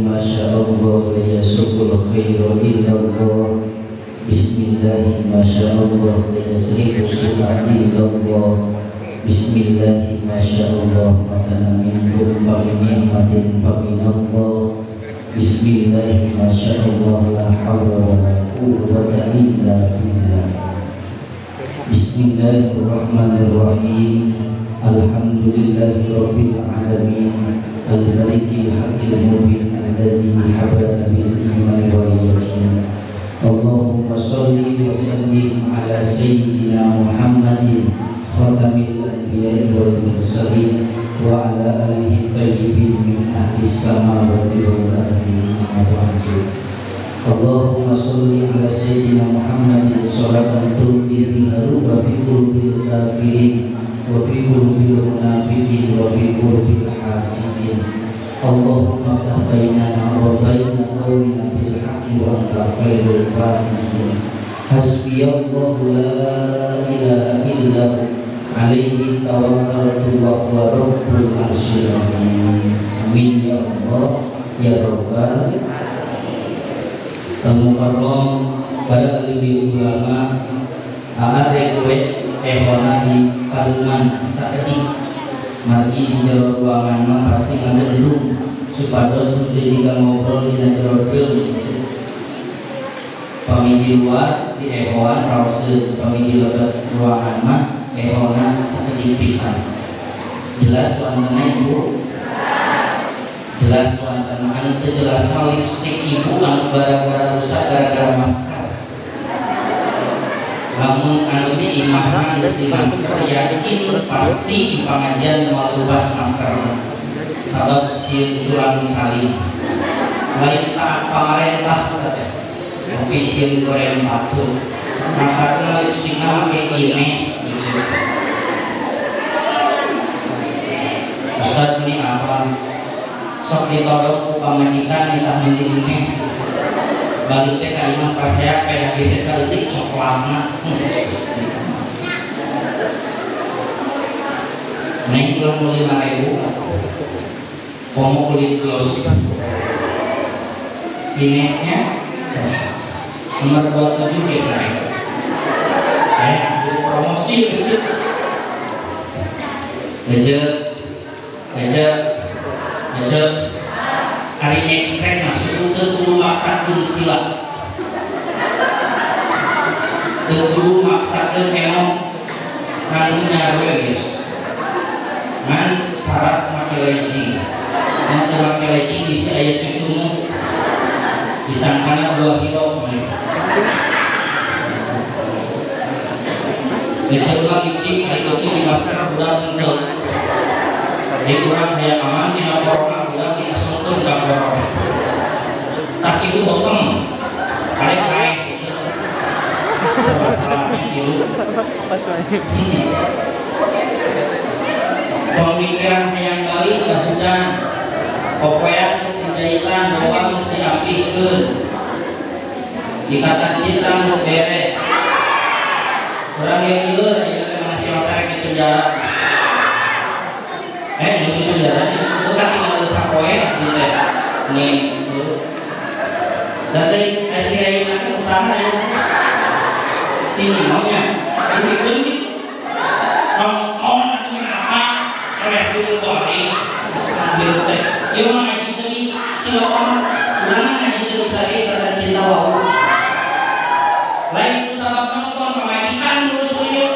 ma syaa Allah la yasuqul khaira illa Allah. Bismillah ma syaa Allah la yasrifu su'a illa Allah. Bismillah ma syaa Allah ma kana minkum fa min ni'matin fa min Allah. Bismillah ma syaa Allah la hawla wa la quwwata illa billah. Bismillahirrahmanirrahim. Alhamdulillahi rabbil alamin. Al-malikil haqqil mubin alladzi habana bil iman wal yaqin. Allahumma shalli wa sallim ala sayyidina Muhammadin khatamil anbiya'i wal mursalin wa ala alihi tayyibin min ahli samawati wal ardi amma ba'du. Allahumma shalli ala sayyidina Muhammadin sholatan tulqi biha ruba fi qulubil kafirin wa fi qulubil munafiqin wa fi qulubil hasidin. Allahumma ftah bainana wa baina qawmina bil haqqi wa anta khairul fatihin. Hasbiyallahu la ilaha illa hu alaihi tawakkaltu wa huwa rabbul arsyil azim. Amin ya Allah ya rabbal al-mukarram. Para ahli ulama aa request ehona di kalungan sakedik margi di jero ruangan mah pasti ngagedelung supados teu jika ngobrol dina jero deung. Pami di luar di ehoan raoseun, pami di lebet ruangan mah ehona sakedik pisan. Jelas wantena ibu? Jelas wantena. Anu teu jelas mah lipstik ibu anu gara-gara rusak gara-gara masker. Lamun anu di imahna geus di masker yakin pasti di pangajian moal lepas masker. Sabab sieun curang saling. Lain taat pamarentah teh. Tapi sieun goreng patut. Matakna lipstikna make Ines gitu. Ustaz ini apa? Sok ditolong ku pamajikan ditah meuli Ines. Balik teh ka imah pasea pedah geus saeutik coklatna. Neng ulah meuli 5.000. Komo kulit gloss. Inesnya cerah. Nomor 27 geus naik. Promosi kecil. Ngejek. Ngejek. Ngejek. Ari ekstrem masuk teu kudu maksakeun sila. Teu kudu maksakeun emong kanunya we geus. Ngan syarat make legging. Mun teu make legging bisi aya cucumu. Disangkana buah hiro mereka. Ngejek mah licik, ari kecil di masker budak henteu. Jadi urang hayang aman dina corona budak diasongkeun ka corona. Tah kitu beuteung. Karek kaeh kecil. Salah-salahnya tilu. Pemikiran hayang balik dah hujan. Popoean geus dijahitan, doa geus diampihkeun. Ikatan cinta geus beres. Urang ge lieur ayeuna teh masih masarek di penjara. Di penjara itu kan tinggal sapoe abdi teh. Nih, dan teh si Reina teh usaha ya. Sini maunya. Dibikeun di nonton atuh apa? Oleh dulu balik sambil teh. Ieu mah ngaji teu bisa, si loba mah urang mah ngaji teu bisa ge ikatan cinta wau. Lain ku sabab nonton pamajikan terus ieu.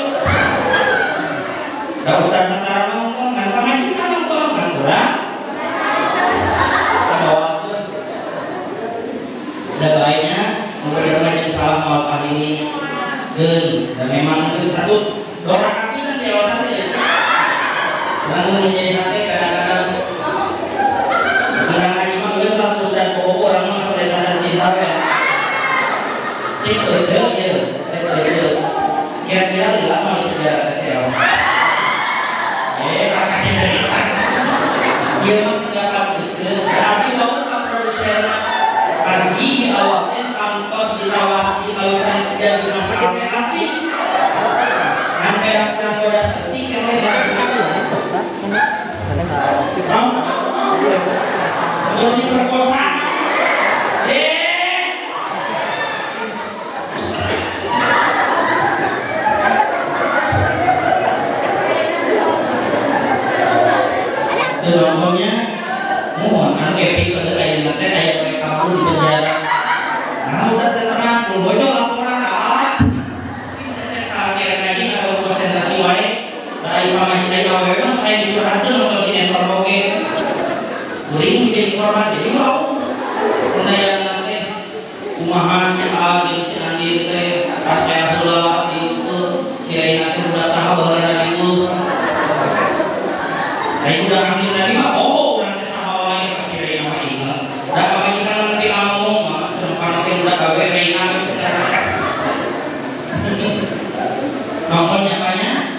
Da ustaz mah nonton ngan pamajikan nonton kan urang. Kabawakeun. Da baenya mun bener mah jeung salah moal kahini. Keun, da memang geus atuh dorak pisan si Elsa teh ya. Urang mun jadi hate kadang-kadang ngaji mah geus lah ustaz bobo urang mah masalah ikatan cinta we. Cek euceu ieu, cek euceu. Kira-kira lila mah di penjara teh si Elsa. Kakak cerita. Ieu mah pendapat euceu, berarti wau ka produserna. Margi awak teh kantos ditawas ditawisan sejak masalah teh abdi. Ngan pedah kurang bodas eutik keneh. Mau diperkosa. Teu nontonnya mohon anu episode ayeuna teh aya mereka di penjara. Nah, Ustaz teh terang pun bojo laporan ah. Saya teh ngaji atau konsentrasi wae. Da aya pamajikan awewe mah saya dicurhatkeun nonton sinetron oge. Kuring jadi korban jadi mau. Undayan teh kumaha si A jeung si Andi teh kasea heula dieu si Reina teh budak saha baheula dieu. Ai budak hamil tadi mah oh urang teh saha wae ka si Reina mah inget. Da pamajikan nanti ngomong mah kana teh budak gawe Reina teh secara. Nonton nyatanya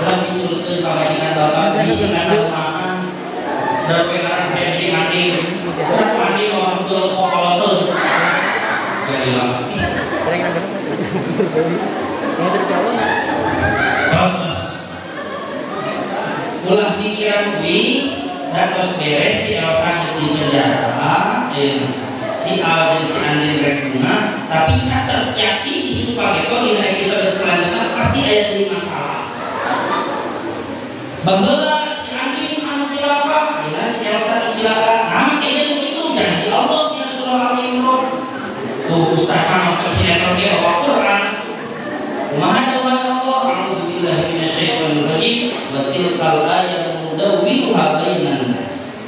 ulah dicurutkeun pamajikan bapak bisi kasamaan. Da pengaran kayak jadi Andi. Urang Andi ngomong ke kokoloteun. Gila. Terus ulah pikiran wi dan terus beres si Elsa geus di penjara, si Al dan si Andin rek bunga, tapi catat yakin di Supageto di episode selanjutnya pasti ada di masalah. Baheula si Andin anu cilaka, dina si Elsa anu cilaka, nah kayaknya begitu janji Allah dina surah Al-Imran. Tuh Ustaz nonton sinetron dia bawa Quran. Kumaha dawuh Allah, a'udzubillahi minasyaitonir rajim, wa tilkal ayatu nudawiluha bainan nas.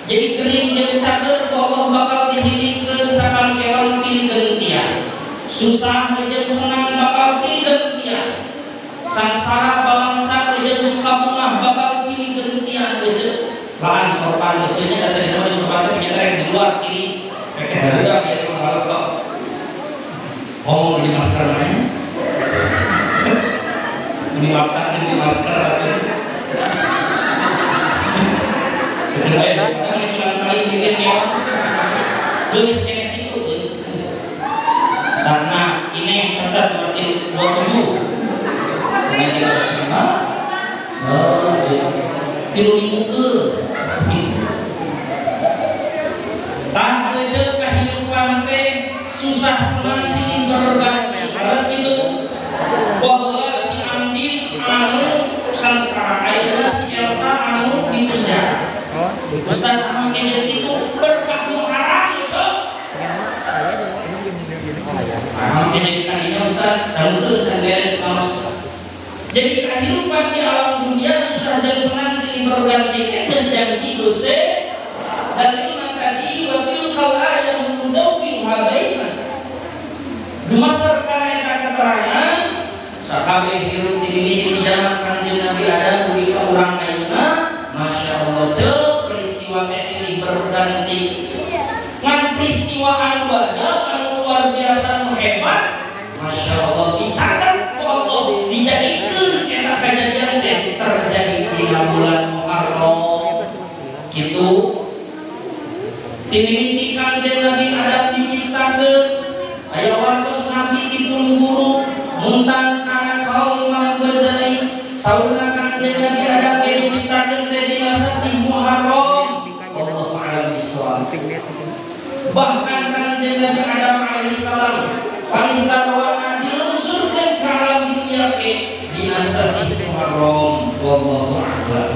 Jadi kering jeung cager Allah bakal dihilikeun sakali kewan pilih gentian. Susah jeung senang bakal pilih gentian. Sangsara balangsa jeung suka bungah bakal pilih gentian euceuk. Laan sorban euceuknya da tadi mah di sorban teh punya di luar kiri. Peke hareuda ya mah kok. Ngomong di masker mah. Dimaksakan di masker atau betul ya, karena cuma kali bikin orang tulis kayak itu karena ini standar berarti 27 dengan 3,5 oh iya tilu minggu ke tah keje kehidupan teh susah senang silih berganti harus gitu bahwa si Andin anu sangsara ayeuna si Elsa anu di penjara. Ustaz anu kaya kitu berkah Muharram itu. Anu kaya kadinya Ustaz anu teu can beres ngaos. Jadi kehidupan di alam dunia susah dan senang silih berganti geus janji Gusti. Dalilna tadi wa tilkal ayatu nudawiluha bainan nas. Dumasar kana eta keterangan sakabeh hirup di mimiti di zaman Kanjeng Nabi Adam dugi ka urang ayeuna, Masya Allah ceuk peristiwa teh silih berganti. Ngan peristiwa anu badag anu luar biasa anu hebat, Masya Allah dicatat ku Allah dijadikeun eta kajadian teh terjadi dina bulan Muharram. Kitu di mimiti Kanjeng Nabi Adam diciptakeun aya wartos nabi dipun guru muntang kana kaum Imam Ghazali saurna Kanjeng Nabi Adam ge diciptakeun teh dina sasih Muharram. Wallahu a'lam bishawab. Bahkan Kanjeng Nabi Adam alaihi salam paling tarwana dilungsurkeun ka alam dunia ge dina sasih Muharram. Wallahu a'lam.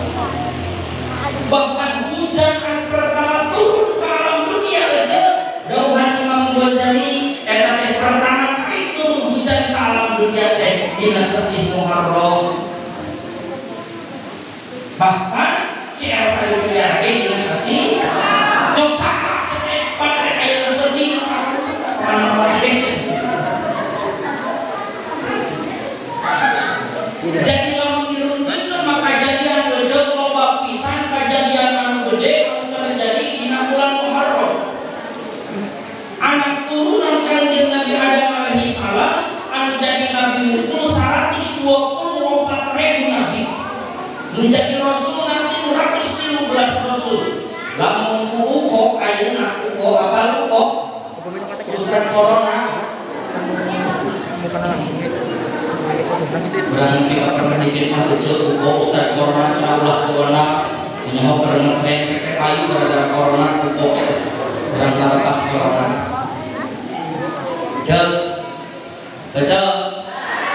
Bahkan hujan anu pertama turun ka alam dunia aja dawuhan Imam Ghazali eta teh pertama kali turun hujan ke alam dunia teh dina sasih Muharram. Bahkan si Elsa di penjara ge dina sasih tong saka sene pada aya penting mana wae. Jadi lamun diruntuhkeun maka kajadian euceuk loba pisan kajadian anu gede anu terjadi dina bulan Muharram. Anak turunan Kanjeng Nabi Adam alaihi salam anu jadi nabi wungkul 124.000 nabi. Nu jadi rasul nanti 213 rasul. Lamun ku uko ayeuna uko apal uko Ustaz Corona berang pika pernah dipitnah kecil uko Ustaz Corona cenah ulah corona nyaho keur ngetren PT payu gara-gara corona uko berang barakah corona. Jel baca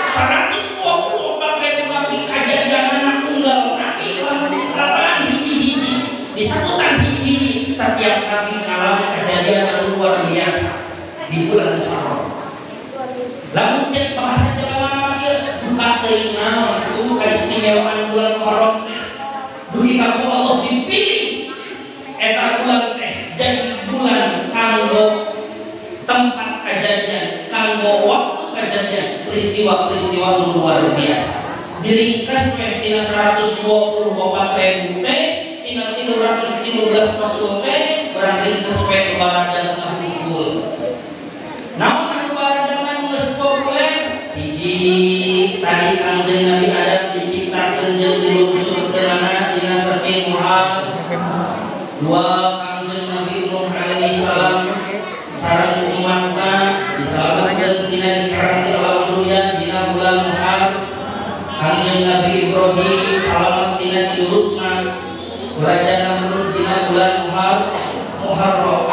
124.000 nabi kajadian anak tunggal nabi lamun ditataan hiji-hiji Kaistimewaan bulan Muharram teh dugi ka ku Allah dipilih eta bulan teh jadi bulan kanggo tempat kejadian, kanggo waktu kejadian peristiwa-peristiwa luar biasa. Diringkas weh tina 124.000 teh tina 313 rasul teh urang ringkes weh baladan ngahumpul. Naon anu baladan anu geus populer? Hiji tadi Kangjeng Nabi Adam diciptakeun jeung dilungsurkeunana dina sasih Muharram. Dua, Kangjeng Nabi Nuh alaihi salam sareng umatna disalametkeun tina dikarang di alam dunia dina bulan Muharram. Kangjeng Nabi Ibrahim salamet tina didurutna Raja Namrud dina bulan Muharram.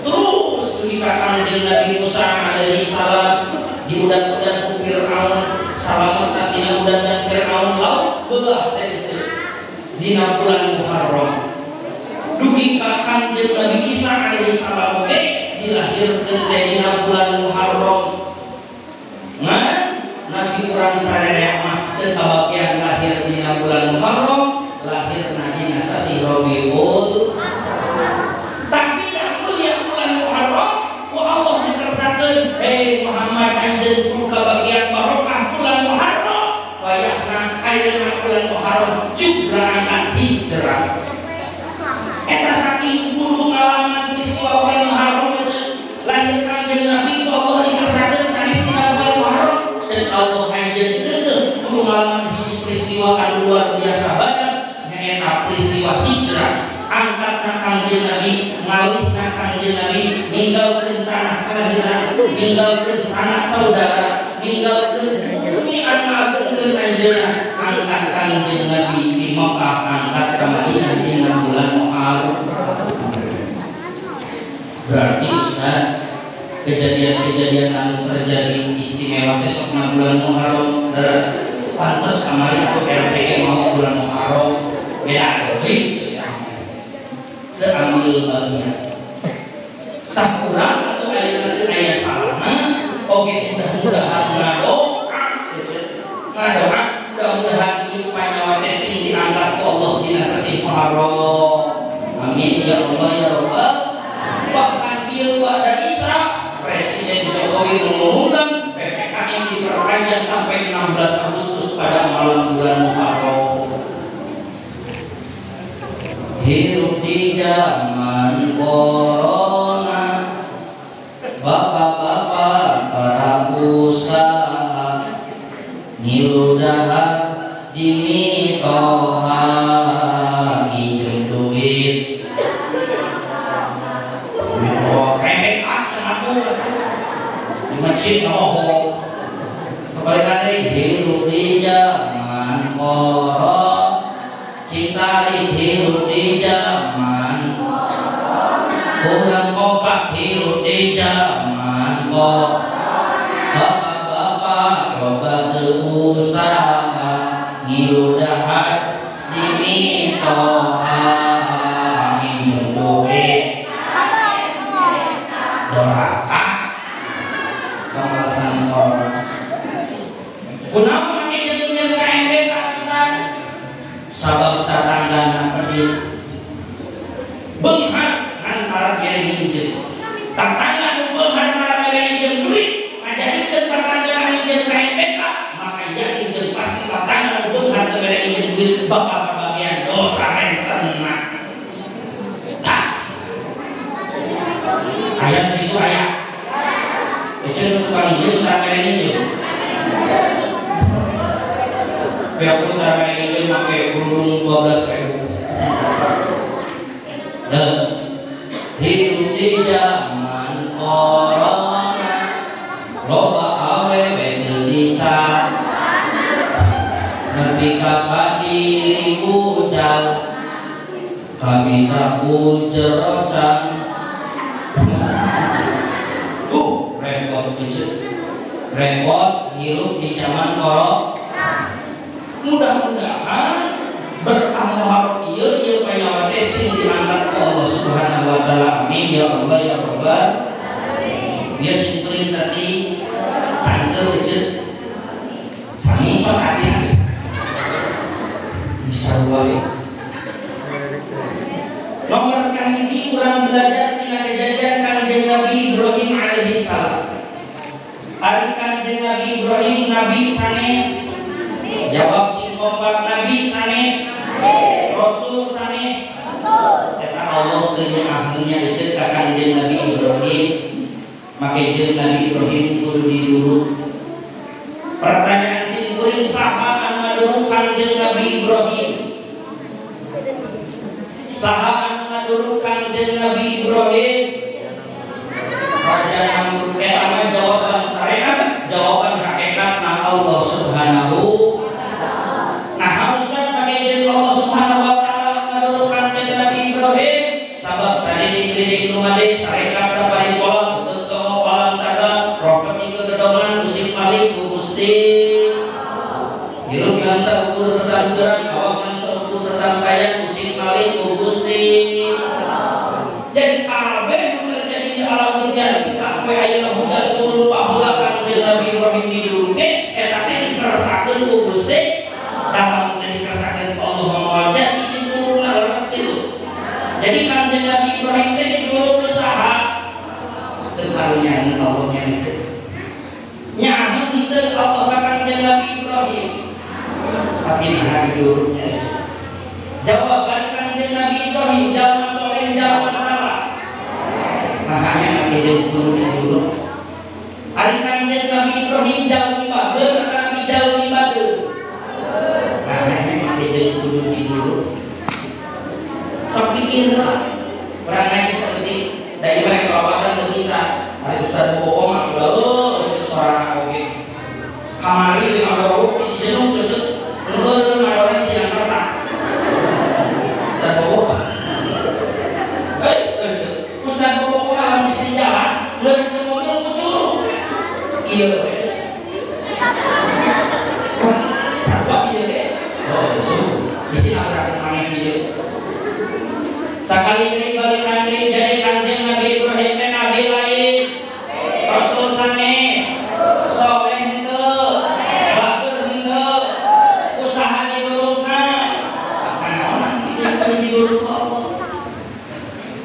Terus dugi ka Kangjeng Nabi Musa alaihi salam diudan-udan ku Fir'aun, salamet tina udanan Fir'aun laut belah teh dina bulan Muharram. Dugi ka Kangjeng Nabi Isa alaihi salam oge dilahirkeun teh dina bulan Muharram. Ngan Nabi urang sararea mah teu kabagian lahir dina bulan Muharram, lahirna dina sasih Rabiul. Tapi yang mulia bulan Muharram ku Allah dikersakeun, hei Muhammad anjeun kudu kabagian barokah bulan Muharram. Wayahna ayeuna bulan Muharram juga angkat hijrah. Eta saking kudu ngalaman peristiwa bulan Muharram lahir Kangjeng Nabi ku Allah dikersakeun sanes dina bulan Muharram. Ceuk Allah anjeun keukeuh kudu ngalaman hiji peristiwa anu luar biasa badak nyaeta peristiwa hijrah. Angkatna Kangjeng Nabi, ngalihna Kangjeng Nabi, ninggalkeun tanah kelahiran, ninggalkeun sanak saudara, ninggalkeun bumi anu ngagengkeun anjeunna, angkat Kangjeng Nabi di Mekah, angkat ka Madinah dina bulan Muharram. Berarti Ustaz, kejadian-kejadian anu terjadi istimewa besok bulan Muharram, pantes kamari atau RPG mau bulan Muharram, beda deui. Teu ambil bagian. Tah urang atuh ayeuna teh aya salahna, oge mudah-mudahan ngadoa, ngadoa mudah-mudahan ieu panyawa teh sing diangkat ku Allah dina sasih Muharram. Amin ya Allah ya Rabbal. Bahkan bieu ba'da Isra, Presiden Jokowi mengumumkan PPKM diperpanjang sampai 16 Agustus pada malam bulan Muharram. Hidup di zaman corona, bapak-bapak para usaha ngilu dahar di mitoha nginjem duit. Oh, kembek sama aku di masjid ngomong. Kebalikan deui, hidup di zaman corona, cintari hidup di zaman corona, kurang kompak hidup di zaman corona, bapak-bapak loba teu usaha ngilu dahar di mitoha nginjem duit doraka pemalasan corona. Kunaon make nginjem ka MBK Ustaz? Sabab tatanggana pedit beunghar antara mere nginjem. Tatangga nu beunghar antara mere nginjem duit ngajadikeun tatangga nginjem ka MBK, maka yakin jeung pasti tatangga nu beunghar teu mere nginjem duit bakal kabagian dosa rentenna. Tah. Aya kitu aya. Eceun nu tukang nginjem tara mere nginjem. Biar aku tara mere nginjem make kerudung 12.000. Nah, hidup di zaman corona, loba awewe teu dica, nepi ka kaciri kucal, kami ku jerocan. Repot kecil, repot hidup di zaman corona. Mudah-mudahan berkah Muharram ieu ieu panyawa teh sing diangkat ku Allah Subhanahu wa taala. Amin ya Allah ya Rabbal. Dia sing kuring tadi cangkeul eceuk. Sami sok hati. kahiji urang belajar tina kejadian Kanjeng Nabi Ibrahim alaihi salam. Ari Kanjeng Nabi Ibrahim nabi sanes? Jawab sing kompak, nabi sanes? Rasul sanes? Eta Allah teu nyaahnya eceuk ka Kanjeng Nabi Ibrahim, make jeung Nabi Ibrahim kudu diduruk. Pertanyaan sing kuring, saha anu ngaduruk Kanjeng Nabi Ibrahim? Saha anu ngaduruk Kanjeng Nabi Ibrahim? Raja Namrud. Eta mah jawaban syariat, jawaban hakikat na Allah Subhanahu. Nah, harusnya pakai jeung Allah Subhanahu wa taala ngaduruk Kanjeng Nabi Ibrahim sabab sadidik-didik nu made sarekat sapari kolot teu tongo alam taga ropet ieu gedongan usik malik ku Gusti. Hirup ngan saukur sasamperan, awak ngan saukur sasampayan usik malik ku Gusti. Jadi kabeh nu terjadi di alam dunia nepi ka poe ayeuna hujan turun paheula Kanjeng Nabi Ibrahim diduruk eta teh dikeresakeun ku Gusti. Dalam dikeresakeun ku Allah moal jadi didurukna leres kitu. Jadi Kanjeng Nabi Ibrahim teh diduruk ku saha? Teu karunyaan Allah nya eceuk. Nyaho henteu Allah ka Kanjeng Nabi Ibrahim. Tapi naha diduruknya eceuk. Jawaban Kanjeng Nabi Ibrahim jalma soleh jalma salah. Nah hanya make jeung kudu diduruk. Ari Kanjeng Nabi Ibrahim jalmi bageur atawa jalmi bageur? Nah hanya make jeung kudu diduruk. Sok pikir lah. Urang ngaji saeutik da ieu mah sholawatan teu bisa. Ari Ustaz Bobo mah ulah heueuh sorana oge. Kamari ngadorok di Cijenuk keuceuk. Leuheung ngadorok di Sinangkerta. Ustaz Bobo. Ustaz Bobo mah lamun sisi jalan leureun mobil ku curug. Kieu we. Sarua ieu ge. Oh, bisi nabrakeun maneh ieu. Sakali deui balikan deui jadi Kanjeng Nabi Ibrahim teh nabi lain. Rasul sanes, soleh henteu, bager henteu, usaha didurukna. Nanaonan kitu kudu diduruk ku Allah.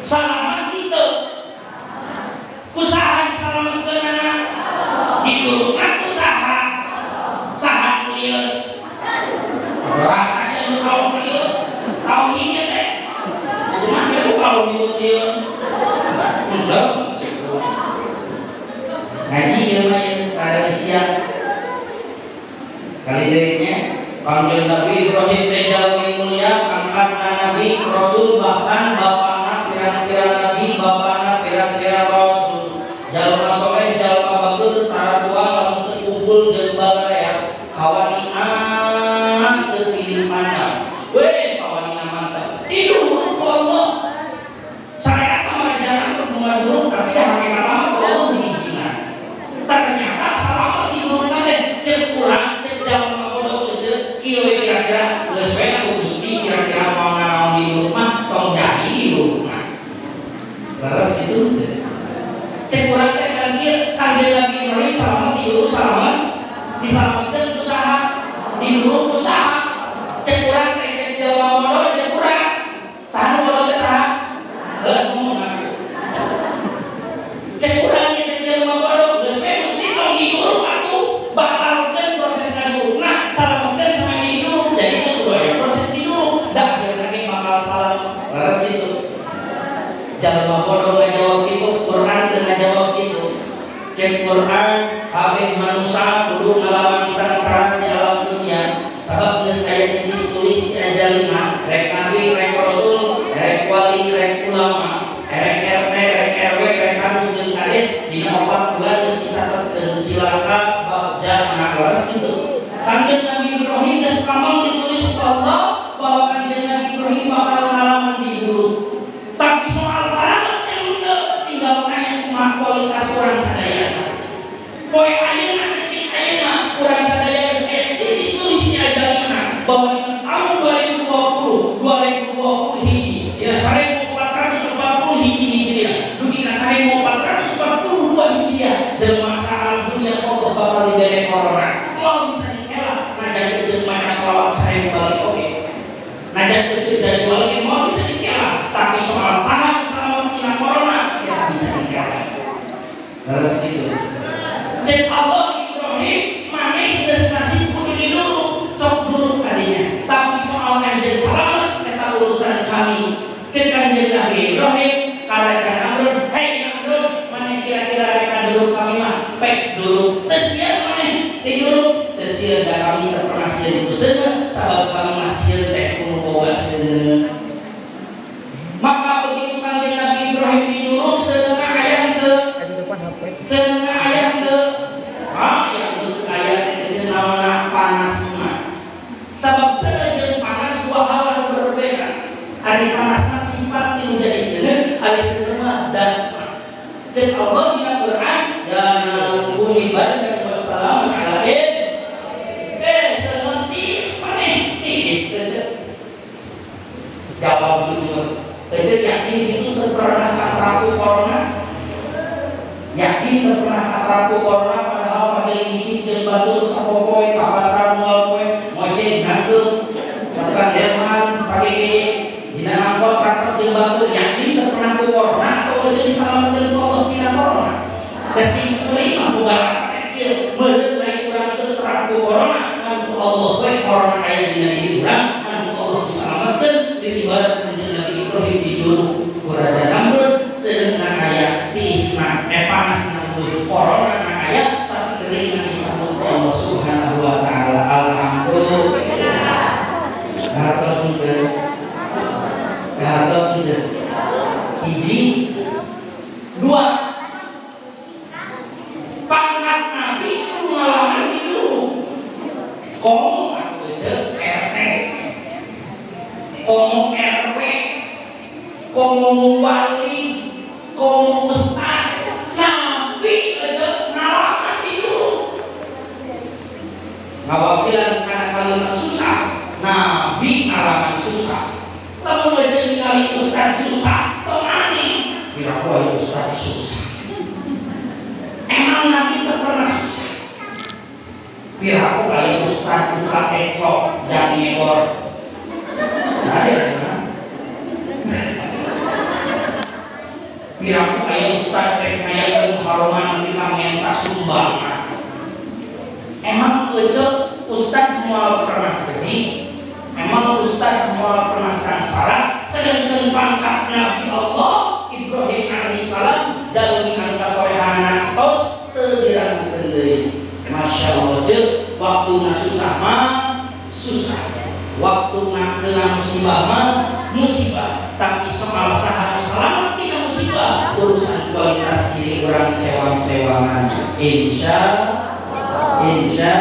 Salamat henteu. Kusaha disalametkeunana? Didurukna ku saha? Saha nu lieur? Ora kasih nu tauhid lieur. Tauhid teh kalau nyebut dia enggak ngaji ya lain ada siang kali dirinya Kanjeng Nabi Ibrahim teh jalmi mulia angkatna nabi rasul bahkan bapana pirang-pirang nabi bapana pirang-pirang rasul jalma soleh jalma bager tara tua lamun teu kumpul jeung balarea kawanina teu pilih pandang weh kawanina mantap diduruk ku Allah. Syariat mah jangan mengaduruk tapi hakikat mah ku Allah diizinan. Ternyata salamet didurukna teh ceuk urang ceuk jalma bodoh ceuk kieu we kira-kira geus we ku Gusti kira-kira moal nanaon diduruk mah tong jadi didurukna. Leres kitu. Ceuk urang teh kan kieu Kanjeng Nabi Ibrahim salamet diduruk salamet disalametkeun ku saha? Diduruk ku saha? Ceuk urang teh ceuk jalma bodoh ceuk urang saha nu bodoh teh saha? Cek urang ieu cek jelema bodoh geus we Gusti tong diduruk atuh batalkeun proses ngadurukna salametkeun sampe diduruk jadi teu kudu aya proses diduruk da akhirna ge bakal salah leres kitu. Jalma bodoh ngajawab kitu, Quran teu ngajawab kitu. Cek Quran kabeh manusia kudu ngalaman sangsara di alam dunia sabab geus aya ditulis di ajalina rek nabi rek rasul rek wali rek ulama rek RT rek RW rek kadus jeung kades dina 4 bulan geus dicatetkeun cilaka bagja leres kitu. Kanjeng Nabi Ibrahim geus kamang ditulis Allah bahwa Kanjeng Nabi Ibrahim bakal ngalaman diduruk. Tapi soal salamet teh tinggal tanya kumaha kualitas urang sadaya. Poe ayeuna detik ayeuna urang sadaya geus aya ditulis di ajalina bahwa di tahun 2020 hiji ya 1440 hiji hijriah dugi ka 1442 hijriah jelema saha dunia Allah bakal dibere corona moal bisa dikela najan keuceuk maca sholawat 1000 balik oge najan keuceuk jadi wali moal bisa dikela Tapi soal saha selamat tina corona kita bisa dikira. Terus gitu. Cek Allah Ibrahim maneh geus nasib kudu diduruk, sok duruk kadinya. Tapi soal kanjeng selamat eta urusan kami. Cek kanjeng Nabi Ibrahim ka Raja Namrud, "Hei Namrud, maneh kira-kira rek duruk kami mah? Pek duruk. Teu sieun maneh diduruk, teu sieun da kami teu pernah sieun ku seuneu, sabab kami mah sieun teh ku nu boga seuneu." Maka begitu kanjeng Nabi Ibrahim diduruk seuneu aya teu? Seuneu aya teu? Ah, yang bentuk ayat kecil naona panas mah. Sabab seuneu jeung panas dua hal anu berbeda. Ari panas mah sifat nu jadi seuneu, ari seuneu mah dan cek Allah dina Quran dan kuni bardan wassalamun ala seuneu tiis maneh tiis teh. Jawab jujur. Ece yakin itu pernah kapraku corona? Yakin pernah kapraku corona padahal pake ngisi jeung batur sapopoe ka pasar moal poe ngojek nangkeum ka delman pake ge dina angkot rapat jeung batur yakin pernah ku corona atau ece disalametkeun ku Allah tina corona? Da simkuring mah boga rasa kieu meureun bae urang teu terang ku corona ngan ku Allah we corona aya dina diri urang ngan ku Allah disalametkeun diibarat kanjeng Nabi Ibrahim diduruk ku Raja Namrud seuneu aya tiisna panasna corona na aya tapi geuringna dicabut ku Allah Subhanahu wa taala. Alhamdulillah. Hartos henteu. Hartos henteu. Hiji, dua. Pangkat Nabi kudu ngalaman diduruk. Komo atuh ece RT. Komo RW, komo wali, komo ustad, Nabi aja ngalaman diduruk. Ngawakilan karena kalimat susah, Nabi ngalaman susah. Lamun aja ningali ustad susah, tong aneh. Piraku aya ustad susah. Emang Nabi teu pernah susah. Piraku aya ustad buka eklok dan ngegor. Piraku aya ustad rek ngayakeun haroman nepi ka menta sumbangan. Emang ece ustad moal pernah gering, emang ustad moal pernah sangsara, sedangkan pangkat Nabi Allah Ibrahim alaihissalam jalmi anu kasolehanana tos teu diragukeun deui. Masya Allah jeung waktuna susah mah susah, waktuna kena musibah mah musibah, tapi soal saha nu salamet tina musibah urusan kualitas diri urang sewang-sewangan. Insya Insya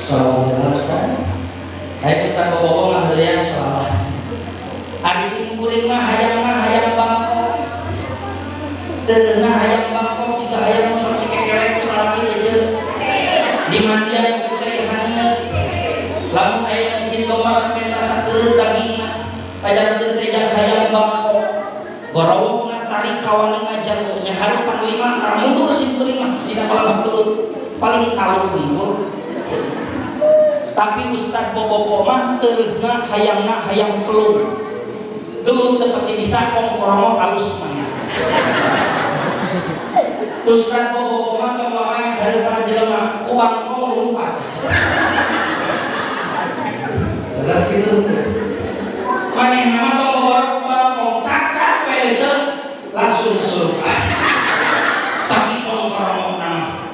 sholawat Ustaz. Ayo Ustaz bobogo ngaheulean sholawat. Ari sim kuring mah hayang Bangkok. Teureuna hayang Bangkok jiga hayang nu sok dikekerek ku salaki ece. Dimandian ku cai haneut. Lamun aya ngijin domba sampe sakeureut dagingna. Pajarkeun teh jang hayang Bangkok. Gorowokna tarik kawanina jago nya harupan lima tara mundur sim kuring mah dina kalabah gelut paling taluk hungkul. Tapi Ustad Boboko mah teureuna hayangna hayang pelung. Gelut teu pati bisa kongkoromo alus mah. Ustad Boboko mah tong wae harupan jelema ku bangkong lumpat. Terus kitu. Manehna mah tong boboro ku bangkong cacat we ece langsung kesurupan. Tapi kongkoromo mah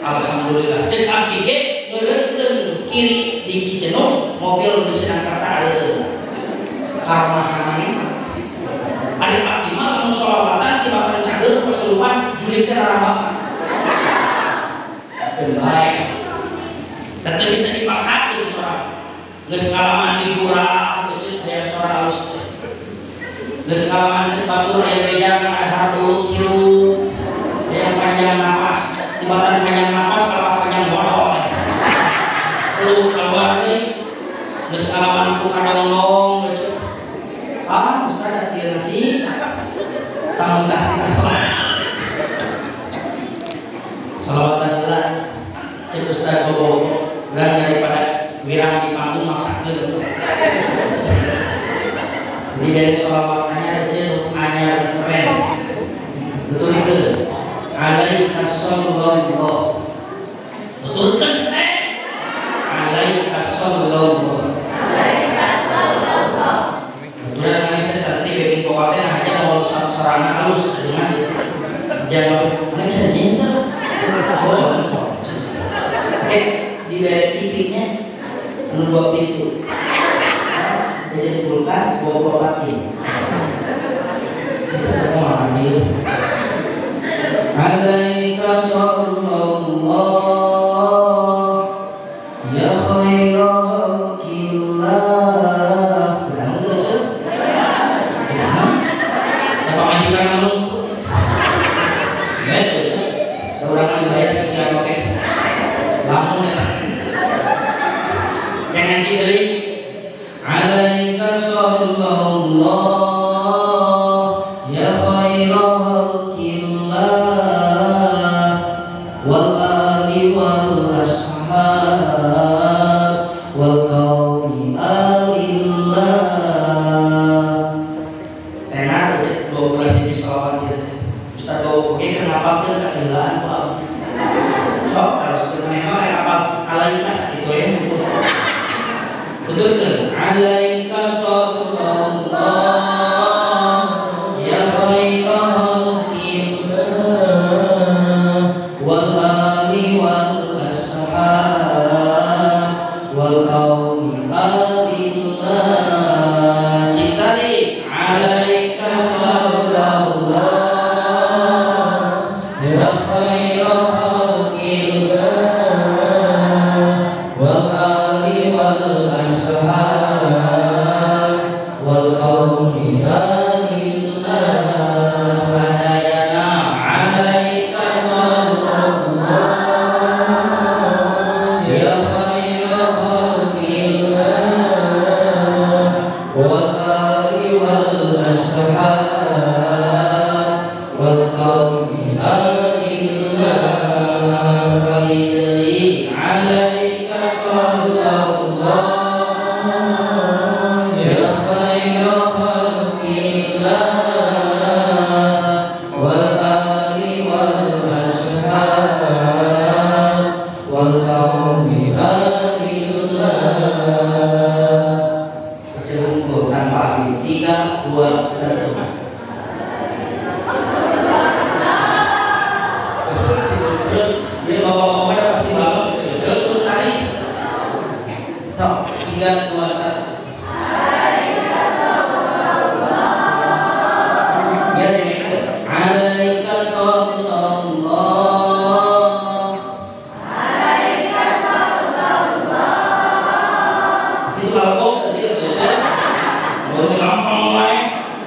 alhamdulillah ceuk abdi ge meureunkeun kiri di Cijenuk mobil di Sindangkerta ada karomah namanya ada abdi mah lamun sholawatan tibatan cager kesurupan jurig teh rarambah keun bae dan teu bisa dipaksakeun sorang geus ngalaman di gurah eceuk hayang sora alus teh geus ngalaman ceuk batur aya bejangan ada harbelut hirup hayang panjang napas tibatan panjang napas kalah panjang bodol lu keluar deui geus ngalaman ku kadongnong eceuk ah ustaz kieu nasi tanggung tah salat salawatan heula ceuk ustaz bobogo urang daripada wirang di panggung maksakeun. Jadi dari sholawat anyar jeung anyar keren. Betul itu. Alaika sallallahu. Betulkan saya. Alaika sallallahu. Alaika sallallahu. Betulan kami saya santri bikin kokatnya hanya kalau sarana halus dengan jangan mana bisa nyinta. Oh, oke, di balik TV-nya anu 2 pintu. Jadi kulkas bawa properti. Bisa semua ambil. Alaika sallallahu ya khaira khalqillah. Apa majikan kamu? Orang dibayar tiga oke. Lamun eta. Jangan sih deui. Alaika sallallahu ya khaira khalqillah wal ali wal ashab wal qaumi alillah. Tenar cek 2 bulan di sholawat ieu teh. Ustaz bawa oge keur ngapalkeun ka heulaan ku abdi. Sok terus maneh mah apal alaika sakitu ya. Tuturkeun alaika sallallahu ya khaira khalqillah wal ali wal ashab wal qaumi alillah. Cintari alaika sallallahu ya khaira khalqillah wal ali wal ashab wal qaumi alillah. Sadayana alaika sallallahu ya khaira khalqillah wal ali wal ashab wal qaumi alillah. Sekali deui alaika sallallahu ya khaira khalqillah wal ali wal ashab wal qaumi alillah. Kecil unggul tanpa api. 3, 2, 1. Kecil, ya bapak-bapak pada pasti bangun kecil-kecil turun tarik. Sok, 3, 2, 1. Ya, ini alaika sallallahu. Alaika sallallahu. Itu kalau kok saja kecil. Baru lampang wae.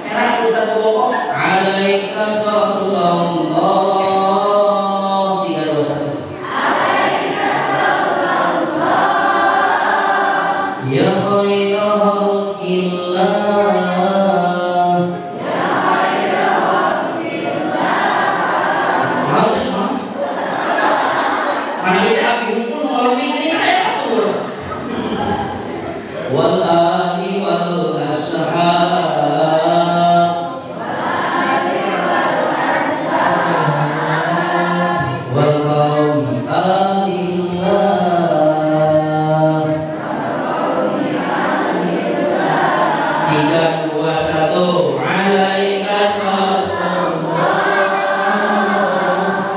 Era Ustaz Bobo. Alaika sallallahu. 3, 2, 1. Alaika sallallahu. Ya khaira khalqillah. Ya khaira khalqillah. Mau cek mah. Mana beda abdi hukum malam ini aya atur. Wal ali wal ashab wal qaumi alillah. 3, 2, 1. Alaika sallallahu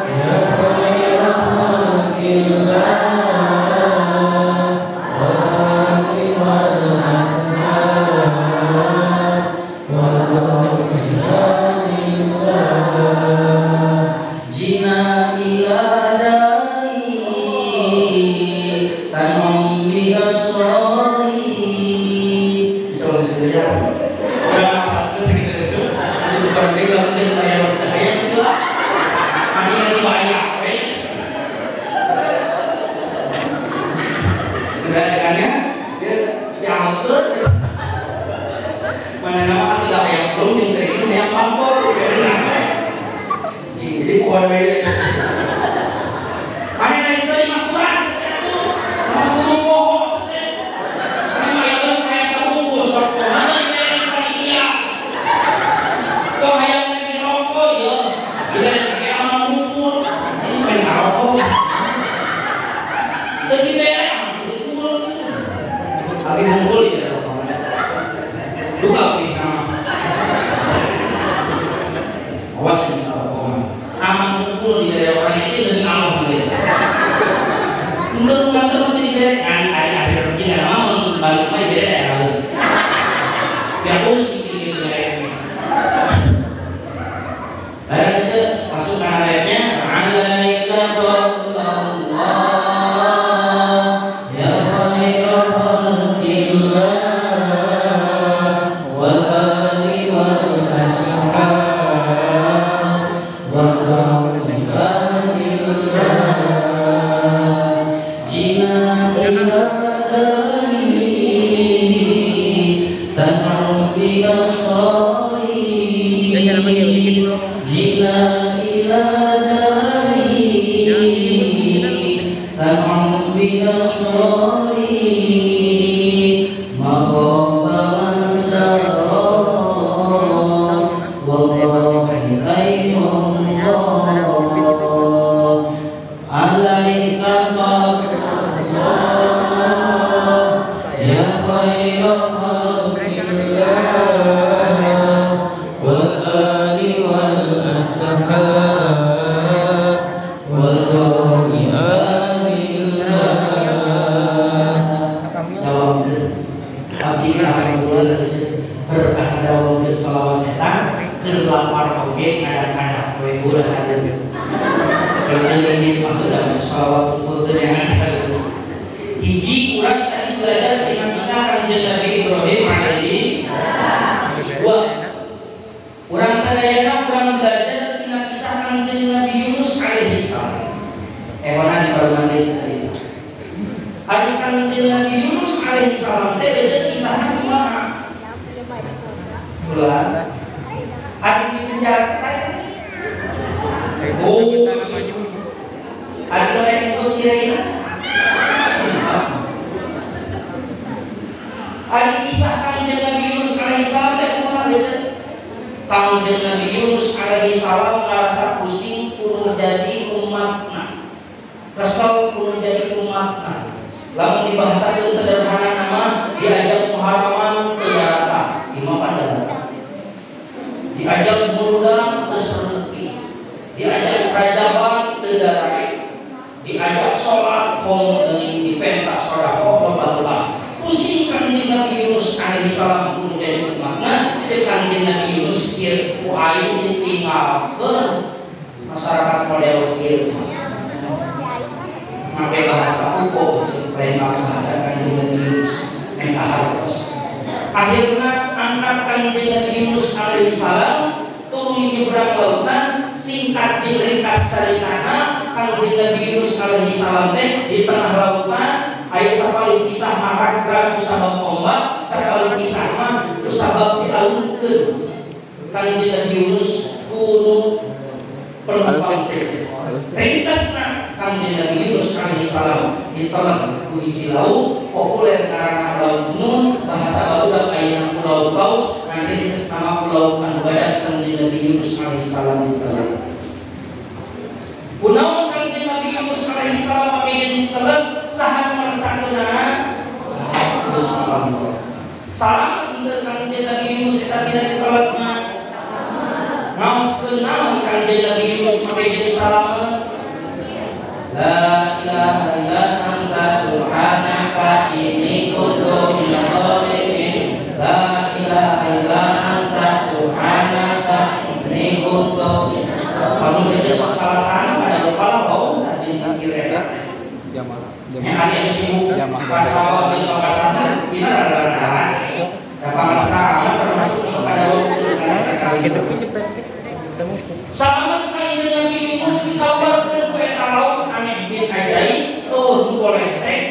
ya khaira khalqillah wal ali wal ashab wal qaumi alillah. Jina ila dari tanum biasrari. Udah maksa tuh gitu aja. Itu bukan dia kalau dia bayar bayar itu lah. Ini yang bayar, weh. Udah dengannya dia diangkut. Mana nama kan tidak yang belum yang sering yang pampor jadi apa? Jadi bukan beda. Mana yang sering kurang satu, mau guru bohong satu. Mana yang saya sebungkus, mana yang panitia. beda ya. Biar pusing gitu ya. Ayo aja masuk ke ayatnya. Alaika sallallahu ya khaira khalqillah wal ali wal ashab wa qawlillah jina ila dari tan'um bi asari jina ila dari tan'um bi asari makhaba man sara wallahi ayyallah alaika sallallahu ya khaira khalqillah wal ali wal ashab wal qawli alillah. Abdi alhamdulillah berkah dawamkeun selawat eta keur lapar oge kadang-kadang we ulah hadeun. Keun mah ulah maca selawat kumpul teu ada. Hiji urang tadi belajar tina kisah Kanjeng Nabi Ibrahim alaihi salam. Dua, urang sadayana urang belajar tina kisah Kanjeng Nabi Yunus alaihi salam. Ehona di baruman geus tadi. Ari Kanjeng Nabi Yunus alaihi salam teh eueuh kisahna kumaha? Ulah. Ari di penjara saya. Oh. Ari nu rek ngukut sirahna. Ari kisah Kanjeng Nabi Yunus alaihi salam teh kumaha geus? Kanjeng Nabi Yunus alaihi salam ngarasa pusing kudu jadi umatna. Kesel kudu jadi umatna. Lamun dibahasakeun sederhana nama diajak muharaman teu darata, imah pan darata. Diajak burudan teu sereupi. Diajak rajaban teu darare. Diajak salat komo deui dipenta sedekah loba-loba. Pusing Kanjeng Nabi Yunus alaihi salam kudu jadi umatna, ceuk Kanjeng Nabi Yunus kieu ku aing ditinggalkeun masyarakat model kieu. Make bahasa uko ceuk lain bahasa Kanjeng Nabi Yunus meh hartos. Akhirna angkat Kanjeng Nabi Yunus alaihi salam tuluy nyebrang lautan, singkat jeung ringkas caritana Kanjeng Nabi Yunus alaihi salam teh di tengah lautan aya sapalih kisah maragrag ku sabab ombak, sapalih kisah mah ku sabab dialungkeun Kanjeng Nabi Yunus kudu penumpang sejen. Ringkasna Kanjeng Nabi Yunus alaihi salam ditelan ku hiji laut populer ngaranna Laut Nun, bahasa barudak ayeuna Pulau Paus, ngan ringkes nama pulau anu badak Kanjeng Nabi Yunus alaihi salam ditelan. Kunaon Kanjeng Nabi Yunus alaihi salam make jeung ditelan saha nu meresahkeunana? Gusti Allah. Salamet henteu Kanjeng Nabi Yunus eta dina diteletna? Ngaoskeun naon Kanjeng Nabi Yunus make jeung salamet? La ilaha illa anta subhanaka inni kuntu minadh dhalimin. La ilaha illa anta subhanaka inni kuntu. Lamun geus sok salah-salah pada lupa lah bau tah jeung dikir eta. Jamaah. Yang ari anu sibuk pasawah jeung papasahan dina rada-rada. Da pamarsa termasuk sok pada Gitu jepret. Salamet Kanjeng Nabi Yunus dikabarkeun ku eta laut aneh bin ajaib eueuh polesek.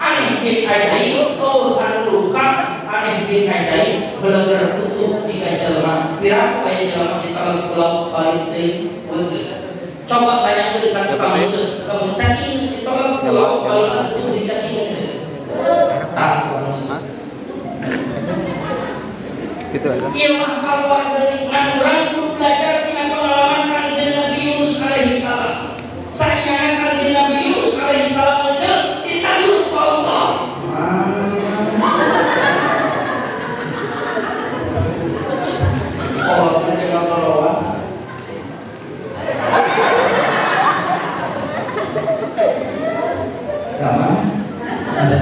Aneh bin ajaib eueuh anu luka, aneh bin ajaib beleger utuh tiga jelema. Piraku aya jelema di tengah pulau balik deui peuting. Coba bayangkeun kan tukang musuh, lamun cacing geus ditolak pulau balik utuh dicacing teh. Tah musuh. Gitu aja. Ieu mah kaluar deui ngan urang kudu belajar tina pengalaman Kanjeng Nabi Yunus alaihi salam. Saenyana Kanjeng Nabi Yunus alaihi salam ngeuceuk ditayur ku Allah. Oh, Kanjeng Allah. Rama. Ada.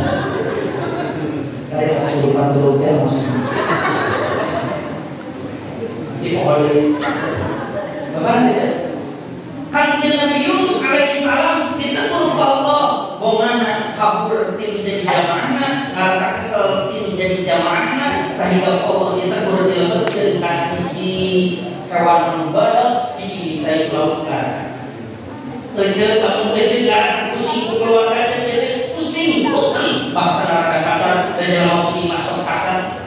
Cari lompat dulu teh langsung. Jadi pokoknya bapak bisa. Kanjeng Nabi Yunus alaihi salam ditegur ku Allah, bongana kabur ti menjadi jamaahna, ngarasa kesel ti menjadi jamaahna, sehingga Allah ditegur dilebetkeun kana hiji hewan anu badak, cicing di cai laut kana. Ece lamun ece ngarasa pusing ku keluarga ece pusing puteng bangsa rada kasar dan jelema pusing masuk kasar.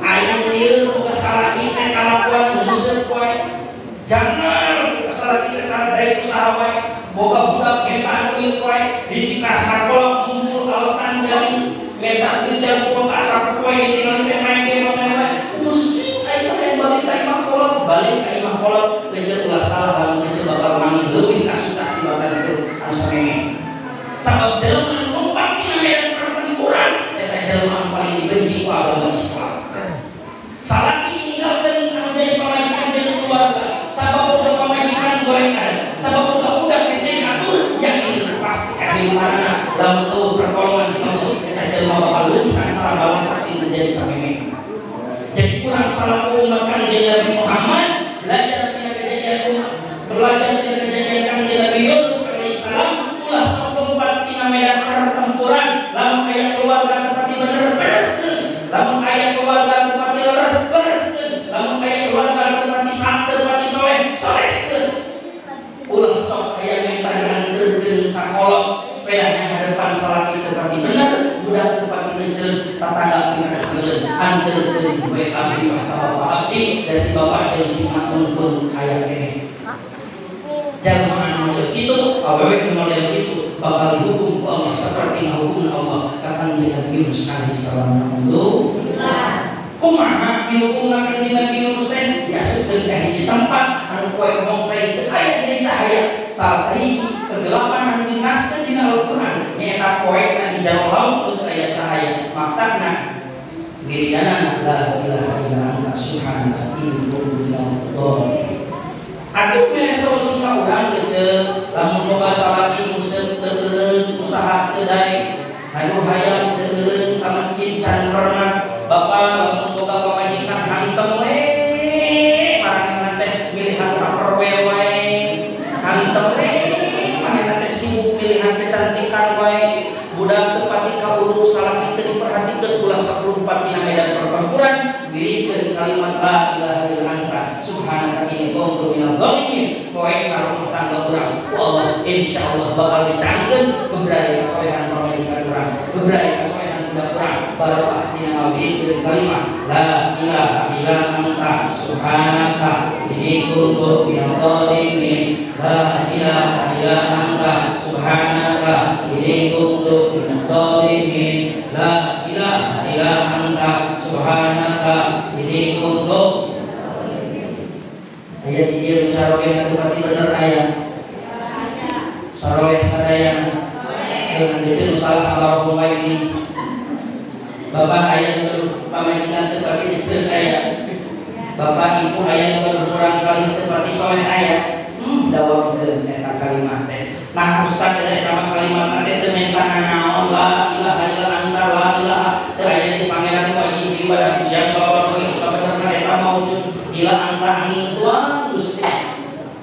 Aya lieur ku kasalaki teh kalakuan geuseup wae. Jangan kasalaki teh kada usaha wae, boga budak menta duit wae, dititah sakola kumpul alasan jadi menta duit jam kuota sapoe ditinggal teh main game wae. Pusing aing mah hayang balik ka imah kolot, balik ka imah kolot ece ulah salah lamun ece bakal manggih leuwih kasusah tibatan itu anu sameme. Sabab jelema anu lompat dina medan pertempuran eta jelema anu paling dibenci ku agama Islam. Salaki ninggalkeun anu jadi pamajikan jeung keluarga, sabab boga pamajikan goreng ada, sabab boga budak hese diatur, yakin pasti kahirupanana lamun eueuh pertolongan ti Allah eta jelema bakal leuwih sangsara balangsa ti menjadi sameme. Jadi kurang salah umat Kanjeng Nabi Muhammad belajar tina kejadian umat, belajar tina kejadian Kanjeng Nabi Yunus alaihi salam, ulah sok lompat tina medan pertempuran lamun aya keluarga tepati bener benerkeun, lamun aya keluarga tepati leres lereskeun, lamun aya keluarga tepati santen tepati soleh solehkeun. Ulah sok aya menta dianterkeun ka kolot pedahnya hadapan salaki tepati bener, budak tepati kecil, tetangga pika keseleun, anterkeun we abdi mah ka bapak abdi da si bapak jeung si makmun pun aya keneh. Jalma anu model kitu, awewe model kitu bakal dihukum ku Allah seperti hukum Allah ka Kanjeng Nabi Yunus alaihi salam. Alhamdulillah. Kumaha dihukumna Kanjeng Nabi Yunus teh diasupkeun ka hiji tempat anu poe mongteng teu aya deui cahaya. Salah sahiji kegelapan anu dinaskeun dina Al-Qur'an nyaeta poena di jero laut teu aya cahaya. Maktana wiridanana la ilaha illa anta subhanaka inni kuntu minadh dhalimin. Atuh mere solusi ka urang kecil, lamun loba salaki museup teu eureun usaha teu daek, aduh hayang teu eureun ka masjid can pernah, bapak lamun boga pamajikan hantem we, maranehna teh milihan tupperware wae, hantem we, manehna teh sibuk milihan kecantikan wae, budak teu pati kaurus salaki teu diperhatikeun ulah sok lumpat dina medan pertempuran, wirikeun kalimat la ilaha illa anta subhanaka inni kuntu minadh dhalimin. Poe rumah tangga urang ku Allah insyaallah bakal dicangkeun beberapa kasolehan pamajikan urang, beberapa kasolehan budak urang, barokah dina ngawirikeun kalimat la ilaha illa anta subhanaka inni kuntu minadh dhalimin, la ilaha illa anta subhanaka inni kuntu minadh dhalimin, la ilaha illa anta subhanaka inni kuntu. Aya di dieu caroge atuh pati bener aya. Saroleh sadayana. Dengan kecil salah abarohum wae ini. Bapak aya nu pamajikan teu pati kecil aya. Bapak ibu aya nu kurang kali teu pati soleh aya. Dawamkeun eta kalimat teh. Nah ustaz da eta mah kalimat teh teu menta nanaon la ilaha illa anta la ilaha teu aya di pangeran wajib ibadah siapa bapak sabenerna eta maujud ila anta angin tuan Gusti.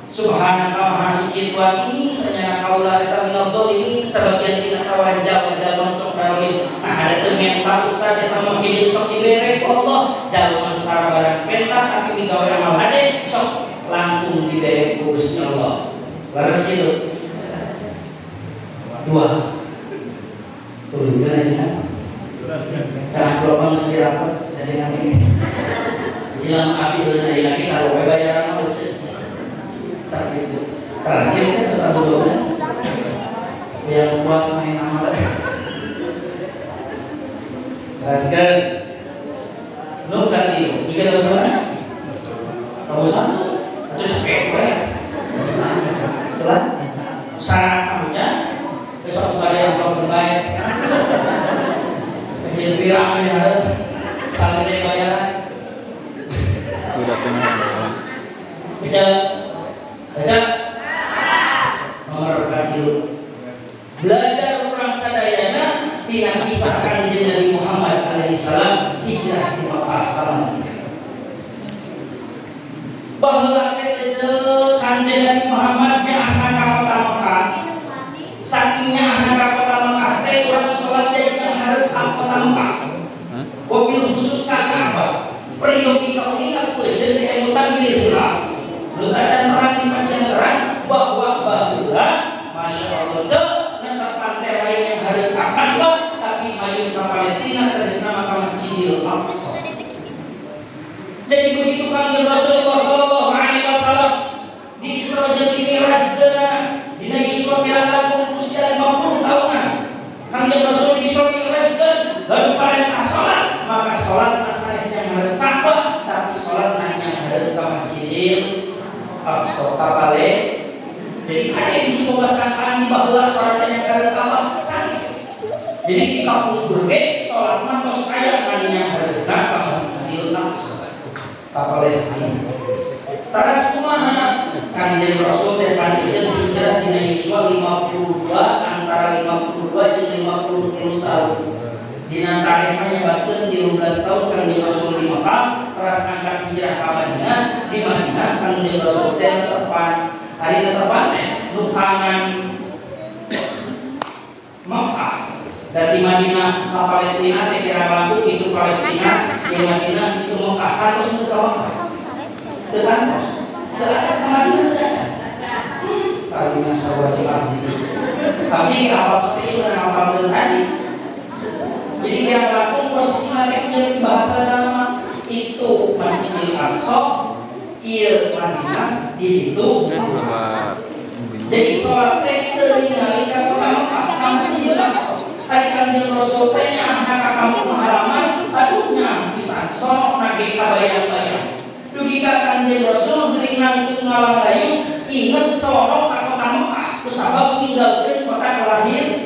Subhanaka maha suci tuan ini sanyana kaula eta minadh dhalimin sabagian tina sawaran jalma sok darolim. Nah ada teu menta ustaz eta mah hidup sok dibere ku Allah jalma tara barang menta tapi migawe amal hade sok langkung dibere ku Gusti Allah. Leres kitu. Dua. Turunkeun aja. Nah, kalau mesti rapat aja ini. Jadi lamun abdi eureun aya lagi sarua bayaran mah euceut. Sakitu. Teras kieu kan terus tambah 12. Yang puas main amal. Teraskeun. Nu katilu. Ieu tahu salah? Tahu satu. Atuh cepet we. Telah syarat tamunya besok pada yang belum terbayar. Kecil pirang ini harus saling bayaran. Udah pengen. Baca, baca. Nomor katilu. Belajar urang sadayana tina kisah Kanjeng Nabi Muhammad alaihi salam. Wasallam hijrah di Mekah ka Madinah. Baheula teh Kanjeng Nabi Muhammad nyaahna ka kota Mekah. Saking nyaahna ka kota Mekah teh urang salat jadi hareup ka kota Mekah. Wabil khusus ka Ka'bah. Peryogi kauninga ku euceun teh emutan bilih heula. Nu tacan perang di pasien terang bahwa baheula Masya Allah cek netepan teh lain yang hareup ka Ka'bah tapi mayun ka Palestina tegasna maka Masjidil Aqsa. Jadi begitu Kanjeng Rasulullah sallallahu alaihi wasallam di Isra jeung di Mi'raj geuna dina Isra pirang langkung usia 50 tahunan. Kanjeng Rasul di Isra Mi'raj lalu parentah salat, maka salat sanes yang hareup Ka'bah tapi salat yang hareup ka Masjidil Aqsa ka Palestina. Jadi kade bisa membahasakan di baheula salat yang hareup Ka'bah sanes. Jadi di kampung ge salat mah tos aya ngan yang hareupna ka Masjidil Aqsa ka Palestina. Taras kumaha Kanjeng Rasul teh panjeun hijrah dina yuswa 52 antara 52 jeung 53 tahun. Dina tarikh mah nyebatkeun 13 tahun Kanjeng Rasul di Mekah teras angkat hijrah ka Madinah. Di Madinah Kanjeng Rasul teh tepan hari tepan teh nukangan Mekah. Dari Madinah ke Palestina teh kira laku itu Palestina, di Madinah itu Mekah harus ke Mekah. Teu kantos. Teu ada ke Madinah teu asa. Karunya sawajib abdi. Abdi hafal seperti itu dan hafalkeun tadi. Jadi kira laku posisi mereka bahasa nama itu Masjidil Aqsa, ieu Madinah di ditu. Jadi sholat teh teu ningali ka kota Mekah, ka Masjidil Aqsa. Ari Kanjeng Rasul teh nyaahna ka kampung halaman, aduh nyaah pisan sok nage kabayang-bayang. Dugi ka Kanjeng Rasul geuring nangtung ngalamdayu inget sorok ka kota Mekah kusabab ninggalkeun kota kelahiran.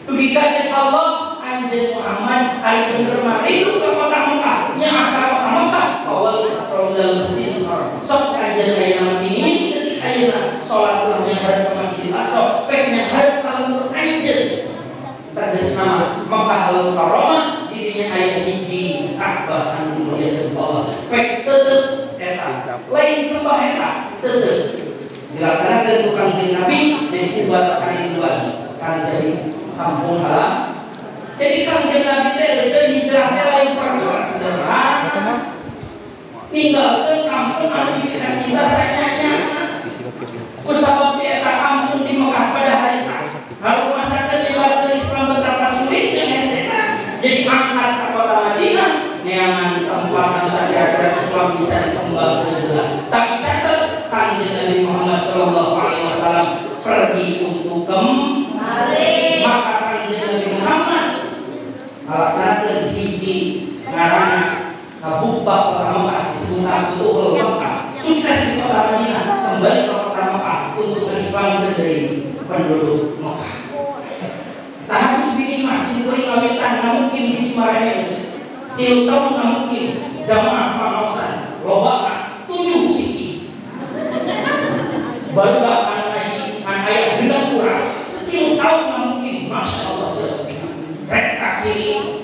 Dugi ka jeung Allah Anjeun Muhammad ari bener mah rindu ka kota Mekah, nyaah ka kota Mekah bawa saprolal Masjidil Haram. Sok anjeun ayeuna mah mimiti detik ayeuna salat ulah nyahareup ka Masjidil Aqsa, pek nyahareup ka lembur anjeun. Tegas nama Mekah al-Mukarramah di dinya aya hiji Ka'bah anu dimuliakeun Allah. Pek tetep eta, lain sembah eta, tetep dilaksanakeun ku Kanjeng Nabi jadi ubar karinduan kan jadi kampung halam. Jadi Kanjeng Nabi teh euceun hijrah teh lain perkara sederhana. Ninggalkeun kampung anu dipikacinta sanyanya. Kusabab di eta kampung di Mekah pada hari kalau masakan nyebarkeun Islam betapa sulitnya hesena. Jadi angkat ke kota Madinah neangan tempat anu sakira-kira Islam bisa dikembangkeun heula. Tapi catat Kanjeng Nabi Muhammad sallallahu alaihi wasallam pergi untuk kembali. Maka Kanjeng Nabi Muhammad ngalaksanakeun hiji ngaranna ngabuka kota Mekah disebut Futuhul Mekah. Sukses di kota Madinah, kembali ke kota Mekah untuk Islam dari penduduk Mekah. Nah harus bini masih kuring ngawitan ngamukim di Cimareme geus. 3 tahun ngamukim jamaah pangaosan loba 7 siki. Baru anu ngaji an aya genep urang. 3 tahun ngamukim Masya Allah jeung. Rek ka kiri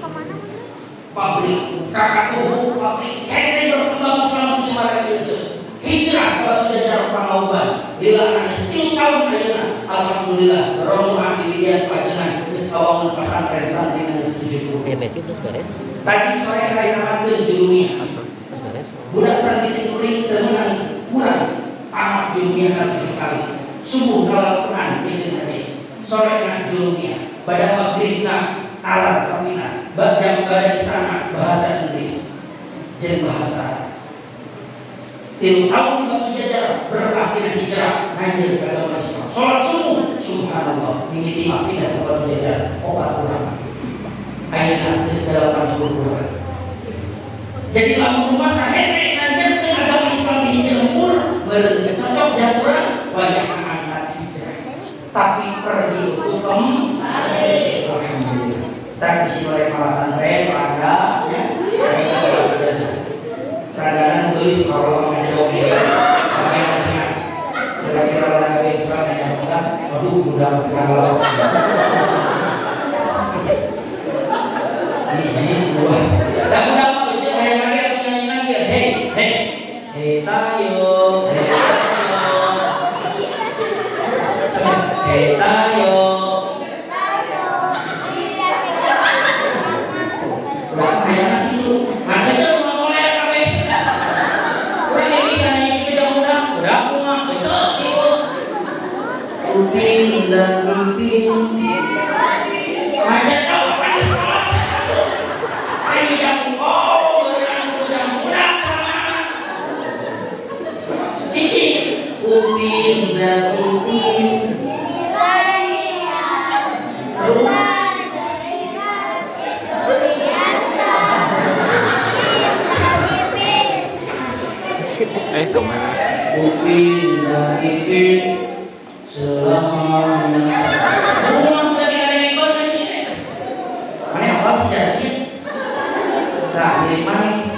pabrik, kakak tubuh pabrik, hese berkembang Islam di Cimareme geus. Hijrah ke Batu Jajar Pangauban bila anis 3 tahun ayeuna alhamdulillah rombongan di Widian Pajengan geus kawangun pesantren santri geus 70. Terus beres. Tadi sore karinamakeun jurumiah. Budak santri sing kuring teu meunang kurang amat jurumiah 7 kali. Subuh dalam Quran jeung hadis. Sore na jurumiah, pada maghribna alam samina, jam pada isana bahasa Inggris jeung bahasa 3 tahun di Batu Jajar berkah dina hijrah nanjeun ka agama Islam. Salat subuh subhanallah mimiti mah pindah ke Batu Jajar opat urang. Ayeuna geus 80 urang. Jadi lamun rumasa hese nanjeunkeun agama Islam di hiji lembur meureun cocok jang urang wayahna angkat hijrah. Tapi pergi untuk kembali. Alhamdulillah. Tapi si mereka pesantren ada ya. Kadang-kadang tulis kalau orang jawab apa yang maksudnya kira-kira orang Nabi Islam yang bukan, waduh udah kalau hiji Hiji dua. Da budak mah ece hayang lagi atuh nyanyi lagi. Hei, hei. Hei tayo, hei tayo. Hei tayo. Udah hayang kitu. Nah ece mah ngoler kabeh. Urang ge bisa nyanyi kitu budak. Udah kumaha ece kitu. Upin dan Ipin. Hanya tahu apa di sekolah tuh. Ini jamu oh, budak sama cici. Upin dan Ipin. Kemana? Upin dan Ipin selamanya. Rumah udah kita nengkon lagi. Mana apa sejarah sih? Terakhir mana?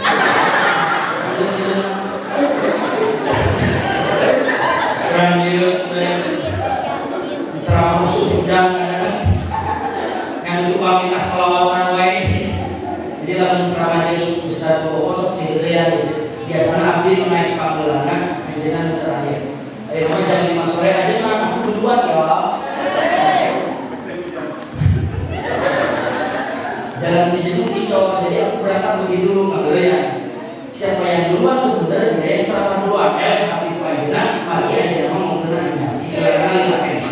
Terakhir ceramah musuh hujan yang itu kami minta sholawatan wae. Jadi lamun ceramah jeung Ustaz Bobo sok diheureuyan biasana abdi naik panggelangan anjeunna nu terakhir. Ayeuna mah jam 5 sore aja kan aku duluan ya. Jalan Cijenuk dicor, jadi aku berangkat lebih dulu ngaheureuyan. Siapa yang duluan tuh bener dia yang ceramah duluan. Abdi ku anjeunna, margi anjeunna mah ngomongkeun nya. Cicilan lila keneh.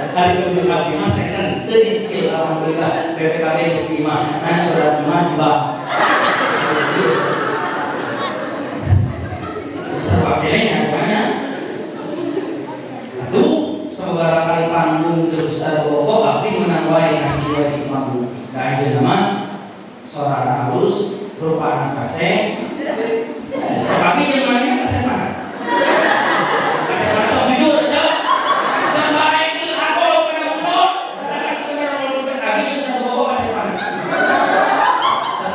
Hari kedua abdi mah second teu dicicil alhamdulillah BPKB geus terima. Nah surat mah dibak. Besar pakainya banyak. Aduh, sabaraha kali panggung terus ada pokok abdi menang wae ngaji wae di mabuk. Da anjeunna mah sorana halus, rupana kasep. Sok abdi jeung manehna kasep mana? Kasep mana sok jujur, cek. Kan bae ieu aku kana mundur. Katakan bener bener abdi jeung satu pokok kasep mana?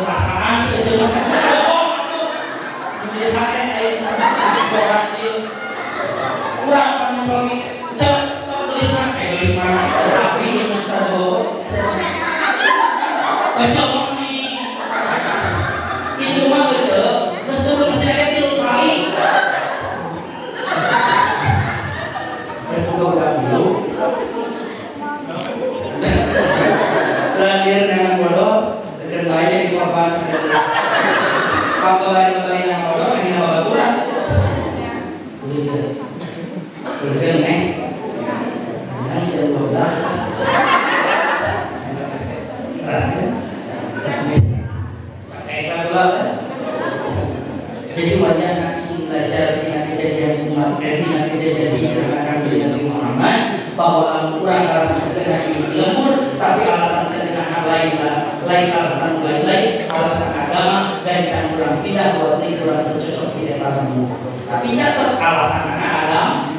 Perasaan sih kecil masa pokok atuh. Jadi hate ayeuna orang ieu. Urang panempel cek sok tulis mana? Tulis mana? Abdi jeung Ustaz Bobo kasep mana? Baca nih. Itu mah cek, terus turun saya 3 kali. Terus buka udah dulu. Terakhir dengan bodoh, dekat lain jadi korban sampai dulu. Pangkebari-kebari dengan bodoh, akhirnya babaturan cek. Udah neng. Jangan sudah 12. Rasanya. Jadi banyak nasi belajar dengan kejadian umat, dengan kejadian hijrah Nabi Muhammad bahwa lamun kurang alasan terkena lembur, tapi alasan terkena lain lain alasan lain lain alasan agama dan campuran pindah buat kurang tercocok di lembur. Tapi catat alasan anak agama.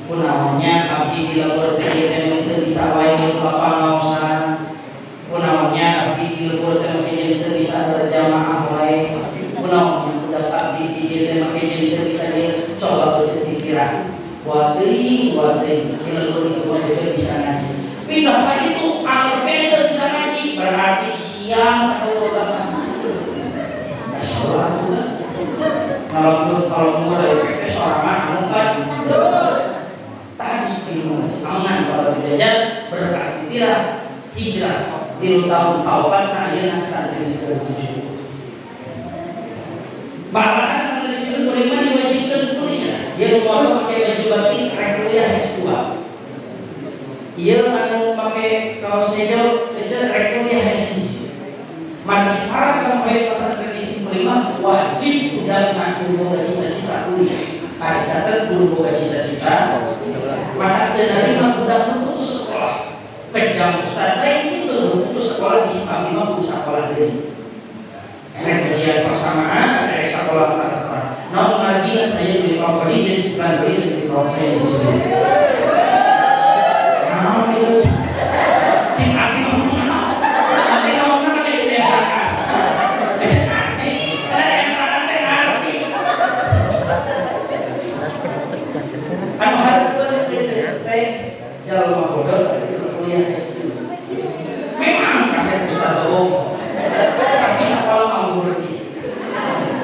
Kunaonnya abdi di lembur teh teu bisa wae kapanaosan. Kunaonnya abdi di lembur teh teu bisa berjamaah wae. Kunaon budak abdi di dieu teh make jeung teu bisa ieu coba beuceut pikiran. Wadeuy wadeuy di lembur itu mah beuceut bisa ngaji. Pindah ka ditu anu kene teu bisa ngaji berarti siang tahu agama. Masyaallah bukan. Kalau mulai teh sorangan anu kan. Tahan sepuluh ngaji. Amangan ka Batu Jajar berkah titirah hijrah 3 tahun kaopat na ayeuna santri sekarang 70. Malahan santri sekarang 5 diwajibkan kuliah. Dia mau pakai baju batik rek kuliah S2. Ieu anu pakai kaos hijau kecil rek kuliah S1. Margi syarat kamu hayang pesantren di Simkulima wajib udah kudu boga cita-cita kuliah. Kada catat kudu boga cita-cita. Mata teu narima budak nu putus sekolah. Kejam ustad lain kitu putus sekolah di Simkulima kudu sakola deui. Rek ujian persamaan, rek sekolah terserah. Namun margina saya di bawah jadi setelah beri jadi bawah saya di sini. Nah, itu cing abdi ngomong, abdi ngomong pakai ditembakan. Cing abdi, ada tembakan teh ngerti. Anu hareupeun teh teh Jalma bodoh tapi keur kuliah S2. Memang kasep Ustaz Bobo. Tapi sakola mah luhur ieu.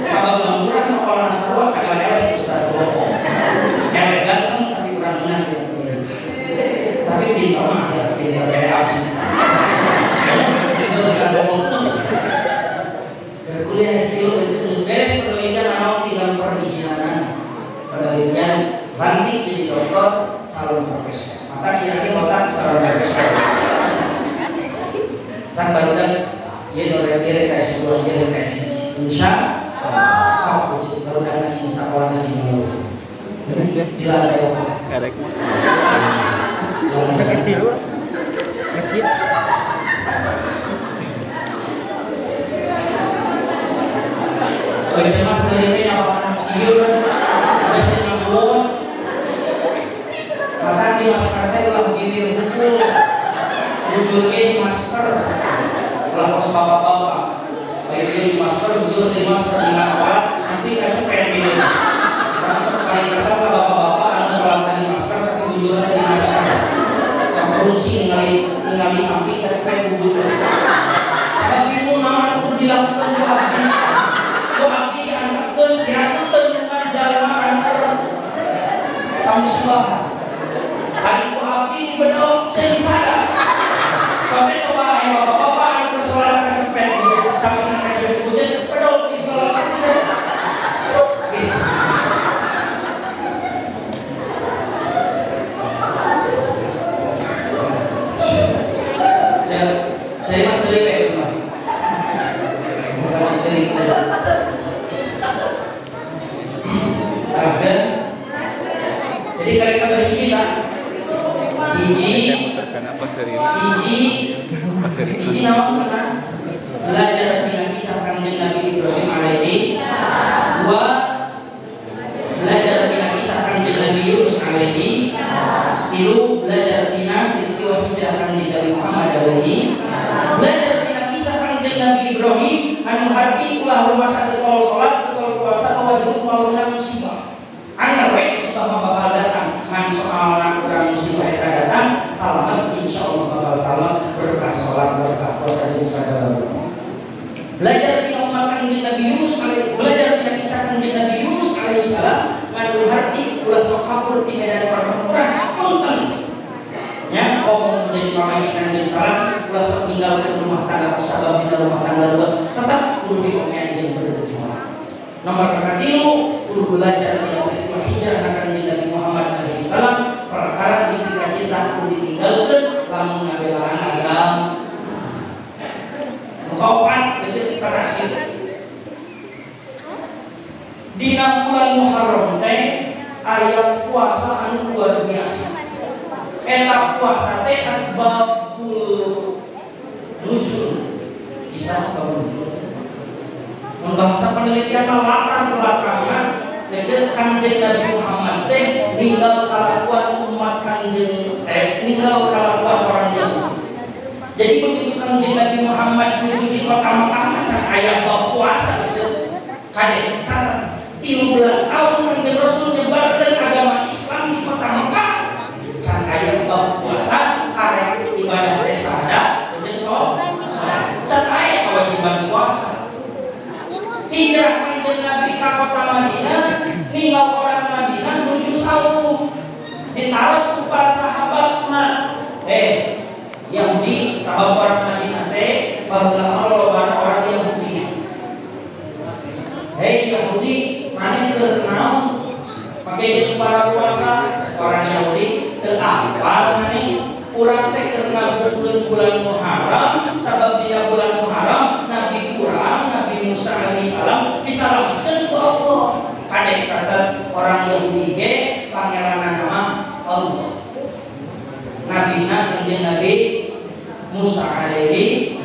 Sabab lamun urang sakola sarua sagala eleh Ustaz Bobo. Eleh ganteng tapi urang menang dina pendidikan. Tapi pintar mah ada pintar kayak abdi. Terus Ustaz Bobo kuliah S2 terus beres penelitian anu tinggal perizinan. Penelitian ranting jadi dokter calon profesor. Maka si nanti otak calon profesor. Kan baru dan ieu nu rek ieu ka S2 ieu rek S1. Insya Allah sok baru dan masih sekolah masih dulu. Di lantai 4. Karek mah. S2 masjid. Baca mas seringnya nyawakan ieu besi ngabulon. Karena di masker teh ulah gilir hukul. Bujur ge di masker. Ulah kos bapak-bapak. Baik di masker bujur di masker dina salat samping kacepet gitu. Urang sok paling kesel ka bapak-bapak anu salat di masker tapi bujurna di masker. Sok rungsi ningali samping kacepet ku bujur. Sabab bingung naon anu kudu dilakukeun ku abdi. Ku abdi diantepkeun dirakukeun dengan jalma anu kamusibah. Ari ku abdi dibedok seuri sadar. Sampai coba aya bapak-bapak anu keur salat kacepet samping kacepet ku bujur bedok ieu pasti sadar. Gitu. Saya mah sering kayak rumah. Bukan sering saya. Kasih. Jadi kalian sampai hiji tak? Hiji. Hiji. Hiji nama cenah. Belajar tina kisah Kangjeng Nabi Ibrahim alaihi. Dua. Belajar tina kisah Kangjeng Nabi Yunus alaihi. Tilu belajar tina peristiwa hijrah Kangjeng Nabi Muhammad alaihi. Belajar tina kisah Kangjeng Nabi Ibrahim anu harti ulah rumasa getol salat getol puasa bahwa hidup moal meunang musibah. Angger we musibah mah bakal datang, ngan soalna urang musibah eta datang, salamet insyaallah bakal salamet berkah salat, berkah puasa jeung sagala rupa. Belajar tina umat Kangjeng Nabi Yunus alaihi, belajar tina kisah Kangjeng Nabi Yunus alaihi salam ngandung harti ulah sok kabur ti medan pertempuran punten. Ya, komo menjadi pamajikan jeung salam ulah sok ninggalkeun rumah tangga kusabab dina rumah tangga luar tetap kudu diomean jeung berjuang. Nomor katilu kudu belajar tina peristiwa hijrah Kangjeng Nabi Muhammad alaihi salam perkara dipika cinta kudu ditinggalkeun lamun ngabelaan agama. Kaopat kecil terakhir. Dina bulan Muharram teh aya puasa anu luar biasa. Eta puasa teh asbabul nuzul. Kisah asbabul nuzul. Membahasa penelitian latar belakangna ngeceuk Kangjeng Nabi Muhammad teh ninggal kalakuan umat Kangjeng ninggal kalakuan orang Yahudi. Jadi begitu Kangjeng Nabi Muhammad menuju di kota Mekah macan aya bab puasa ngeceuk. Kade cara 13 tahun Kangjeng Rasul nyebarkeun agama Islam di kota Mekah. Can aya bab puasa karek ibadah teh sada jeung sholat. Can aya kewajiban puasa. Hijrah Kangjeng Nabi ka kota Madinah, ninggal orang Madinah menuju saum. Ditaros ku para sahabatna. Yahudi sabab orang Madinah teh baheula lobana orang Yahudi. Hei Yahudi, maneh keur naon? Pake jeung para puasa orang Yahudi teu apal maneh. Urang teh keur ngagungkeun bulan Muharram, sabab dina bulan Muharram Nabi urang Nabi Musa alaihi salam disalametkeun ku Allah. Kadek catet orang Yahudi ge pangeranna mah Allah. Nabina Kangjeng Nabi Musa alaihi.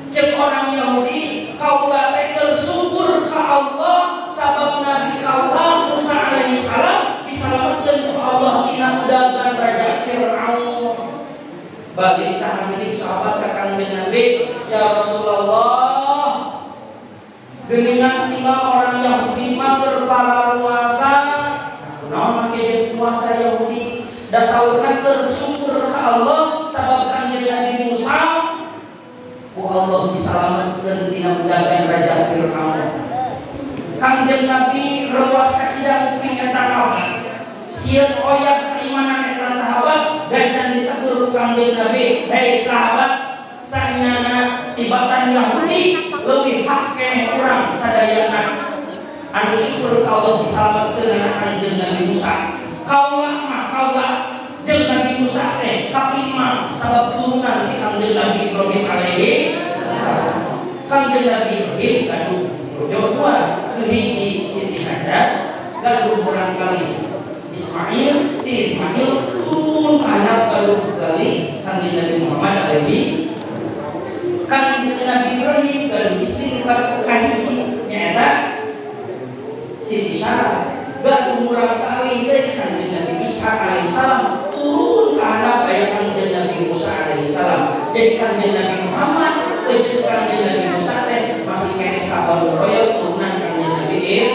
Cek orang Yahudi kaula teh keur syukur ka Allah sabab Nabi kaula Musa alaihi salam disalametkeun ku Allah tina udagan raja Firaun. Bagi tangan milik sahabat ka Kangjeng Nabi, ya Rasulullah, geningan tinggal orang Yahudi mah keur pararuasa. Nah, kunaon make jeung puasa Yahudi? Da saurna keur syukur ka Allah sabab Kangjeng Nabi Musa ku Allah disalametkeun tina undangan Raja Fir'aun. Kangjeng Nabi rewas kacida kuping eta kabar. Sieun oyak keimanan eta sahabat dan can ditegur ku Kangjeng Nabi, "Hei sahabat, sanyana tibatan Yahudi leuwih hak keneh urang sadayana." Anu syukur ka Allah disalametkeun anak Kangjeng Nabi Musa. Kaula mah kaula jeung Nabi Musa teh kapima sabab turunan ti Kangjeng Nabi Ibrahim alaihi salam. Kangjeng Nabi Ibrahim gaduh bojo dua, nu hiji Siti Hajar, gaduh murangkali Ismail, di Ismail turun ka handap gaduh kali Kangjeng Nabi Muhammad alaihi. Kangjeng Nabi Ibrahim gaduh istri nu kahiji nyaeta Siti Sarah. Gaduh murangkali deui Kangjeng Nabi Ishak alaihi salam turun ka handap aya Kangjeng Nabi Musa alaihi salam. Jadi Kangjeng Nabi Muhammad jeung Kangjeng Nabi Musa teh masih keneh sabon royong turunan Kangjeng Nabi Ibrahim.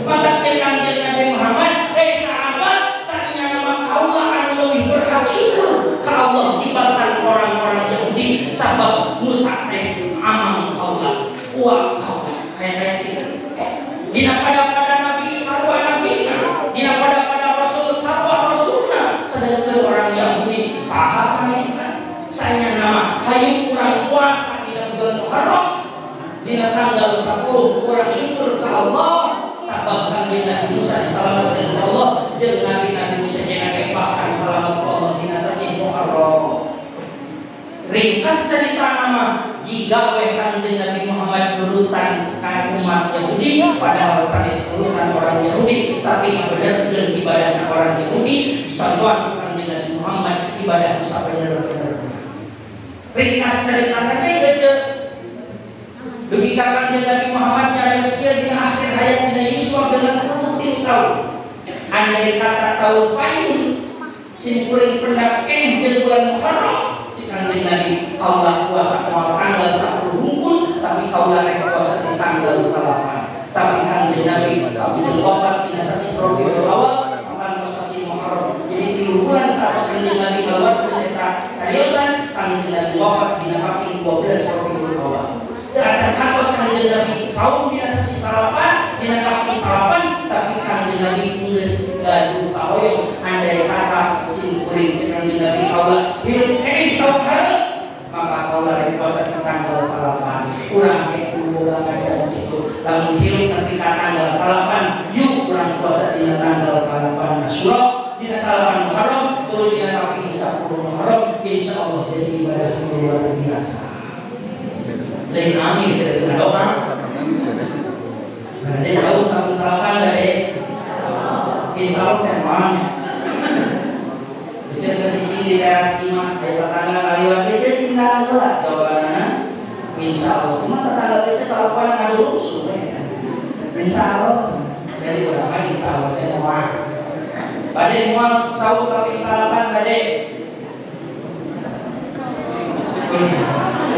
Maka jeung Kangjeng Nabi Muhammad, hei sahabat, sanyana mah kaula anu leuwih berhak syukur ka Allah tibatan orang-orang Yahudi sabab Musa teh amang kaula, uak kaula, kaya-kaya kitu. Dina pada-pada nabi sarua nabina, dina pada-pada rasul sarua rasulna, sedangkan orang Yahudi saha manehna? Sanyana mah hayu urang puasa dina bulan Muharram dina tanggal 10 urang syukur ka Allah sabab Kangjeng Nabi Musa disalametkeun ku Allah jeung Nabi-nabi Musa jeung bahkan salamet ku Allah dina sasih Muharram. Ringkas cerita nama jika we Kangjeng Nabi Muhammad nurutan ka umat Yahudi padahal sanes nurutan orang Yahudi tapi ngabenerkeun ibadahna orang Yahudi dicontohan ku Kangjeng Nabi Muhammad ibadah nu sabener-benerna. Ringkas cerita teh geuceut dugi ka Kangjeng Nabi Muhammad nyarios kieu dina akhir hayat dina yuswa 63 tahun. Andai kata tahun payun sim kuring pendak keneh jeung bulan Muharram Kangjeng Nabi kaula puasa moal tanggal 10 hungkul tapi kaula rek puasa di tanggal 9. Tapi Kangjeng Nabi kabeh wafat dina sasih Rabiul Awal sampai sasih Muharram. Jadi 3 bulan saat Kangjeng Nabi ngaluarkeun eta cariosan Kangjeng Nabi wafat dina kaping 12 Rabiul Awal. Teu acan kantos Kangjeng Nabi saum dina sasih salapan dina kaping salapan tapi Kangjeng Nabi geus gaduh kahoyong andai kata sim kuring Kangjeng Nabi kaula hirup keneh taun hareup maka kaula rek puasa di tanggal salapan. Urang ge kudu ngajar kitu lamun hirup nepi ka tanggal salapan yuk urang puasa dina tanggal salapan Asyura dina salapan Muharram tuluy dina kaping 10 Muharram insyaallah jadi ibadah luar biasa. Lain amin kita dengan doa. Nah, deh saum kaping salapan deh. Insyaallah teh moal. Ece cicing di teras imah aya tetangga kaliwat ece sindang heula jawabanana. Insyaallah kumaha tetangga ece kalakuan ngadurungsu we. Insyaallah dari urang mah insyaallah teh moal. Bade moal saum kaping salapan bade.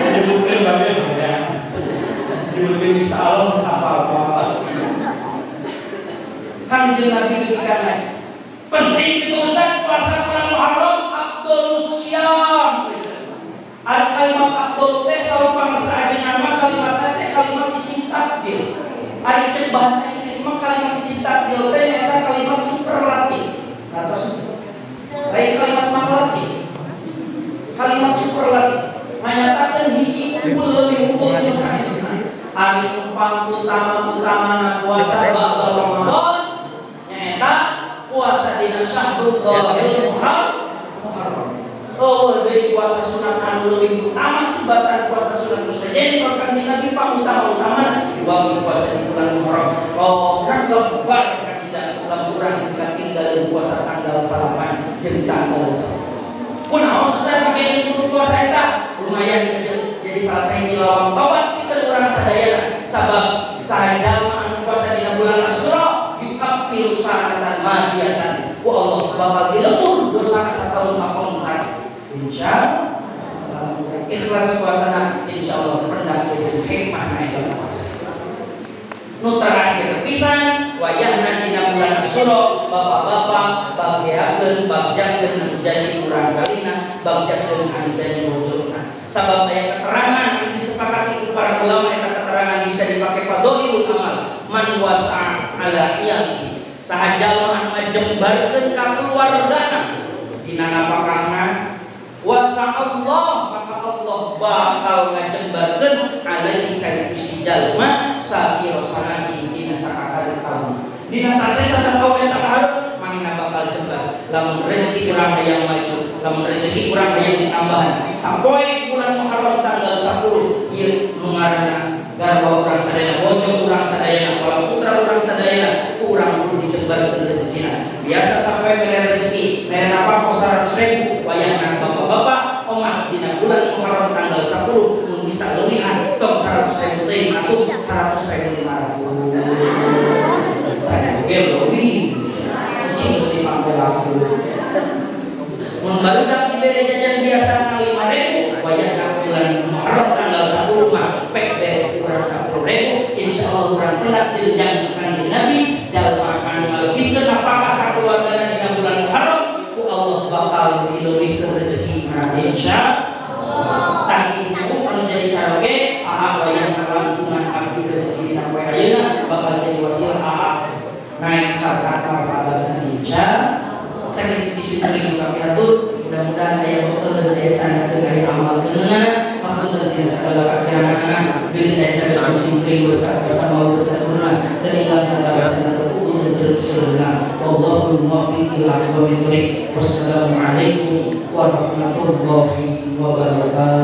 Nyebutkeun bade ya. Nyebutkeun insyaallah sapal moal. Kangjeng Nabi dugi ka ngaji. Penting itu Ustaz puasa bulan Muharram afdhalus syam. Ada kalimat afdhal teh saur pangsa ajengan mah kalimat teh kalimat isim tabdil. Ari ceuk bahasa Inggris mah kalimat isim tabdil teh nyaeta kalimat superlatif. Ngartos lain kalimat maglatif. Kalimat superlatif nganyatakeun hiji unggul leuwih unggul ti nu sanesna. Ari numpang utama-utamana puasa ba'da Ramadan nyaeta puasa dina Syahrul Muharram. Oh, deui puasa sunat anu leuwih utama tibatan puasa sunat nu sejen saur Kangjeng Nabi pangutama-utamana dibagi puasa di bulan Muharram. Oh, kan bubar kacida lamun urang katinggalin puasa tanggal salapan jeung tanggal 10. Kunaon Ustaz make jeung kudu puasa eta? Lumayan heuceut jadi salah sahiji lawang tobat pikeun urang sadayana sabab saha jalma anu puasa dina bulan Asyura yukaffiru sanatan madiyatan ku Allah bakal dilebur dosana sataun kapungkur. Insyaallah lamun urang ikhlas puasana insyaallah pendak jeung hikmah eta puasa. Nu terakhir pisan wayahna dina bulan Asyura Asyura bapak-bapak bagjakeun bagjakeun anu jadi urang kalina bagjakeun anu jadi bojona. Sabab aya keterangan anu disepakati ku para ulama eta keterangan bisa dipake fadhailul amal man wasa'a ala iyalihi saha jalma anu ngajembarkeun ka keluargana dina napakahna wasa Allah maka Allah bakal ngajembarkeun alaihi ka itu si jalma sakira sanadi dina sakakali taun dina sasesa sataun eta kaharep mangina bakal jembar lamun rezeki urang hayang maju lamun rezeki urang hayang ditambahan sapoe bulan Muharram tanggal 10 ieu nu ngaranna garwa urang sadayana bojo urang sadayana pola putra urang sadayana urang kudu dijembarkeun rezekina. Biasa sampai mere rezeki mere nafkah 100.000 wayahna bapak-bapak omat dina bulan Muharram tanggal 10 mun bisa leuwihan tong 100.000 teuing atuh 100.500 saya oge leuwih cing geus dipangpelaku mun barudak dibere jajan biasa 5.000 wayahna bulan Muharram tanggal 10 mah pek bere urang 10.000 insyaallah urang pendak jeung janji Kanjeng Nabi jalma anu ngalebihkeun napakah ka keluargana dina bulan Muharram ku Allah bakal dileuwihkeun rezekina insyaallah. Tadi ibu anu jadi caroge aa wayahna langkungan abdi rezeki dina poe ayeuna bakal jadi wasilah aa naik harkat martabatna insyaallah. Sakitu disimpulkeun kami hatur mudah-mudahan aya bekeleun aya canakeun aya amalkeunana hapunten tina sagala kakiranganana bilih aya cados simpring dosa bersama bercaturna teuing katabasan teu terus seulna wallahul muwaffiq ila aqwamit thoriq. Wassalamualaikum warahmatullahi wabarakatuh.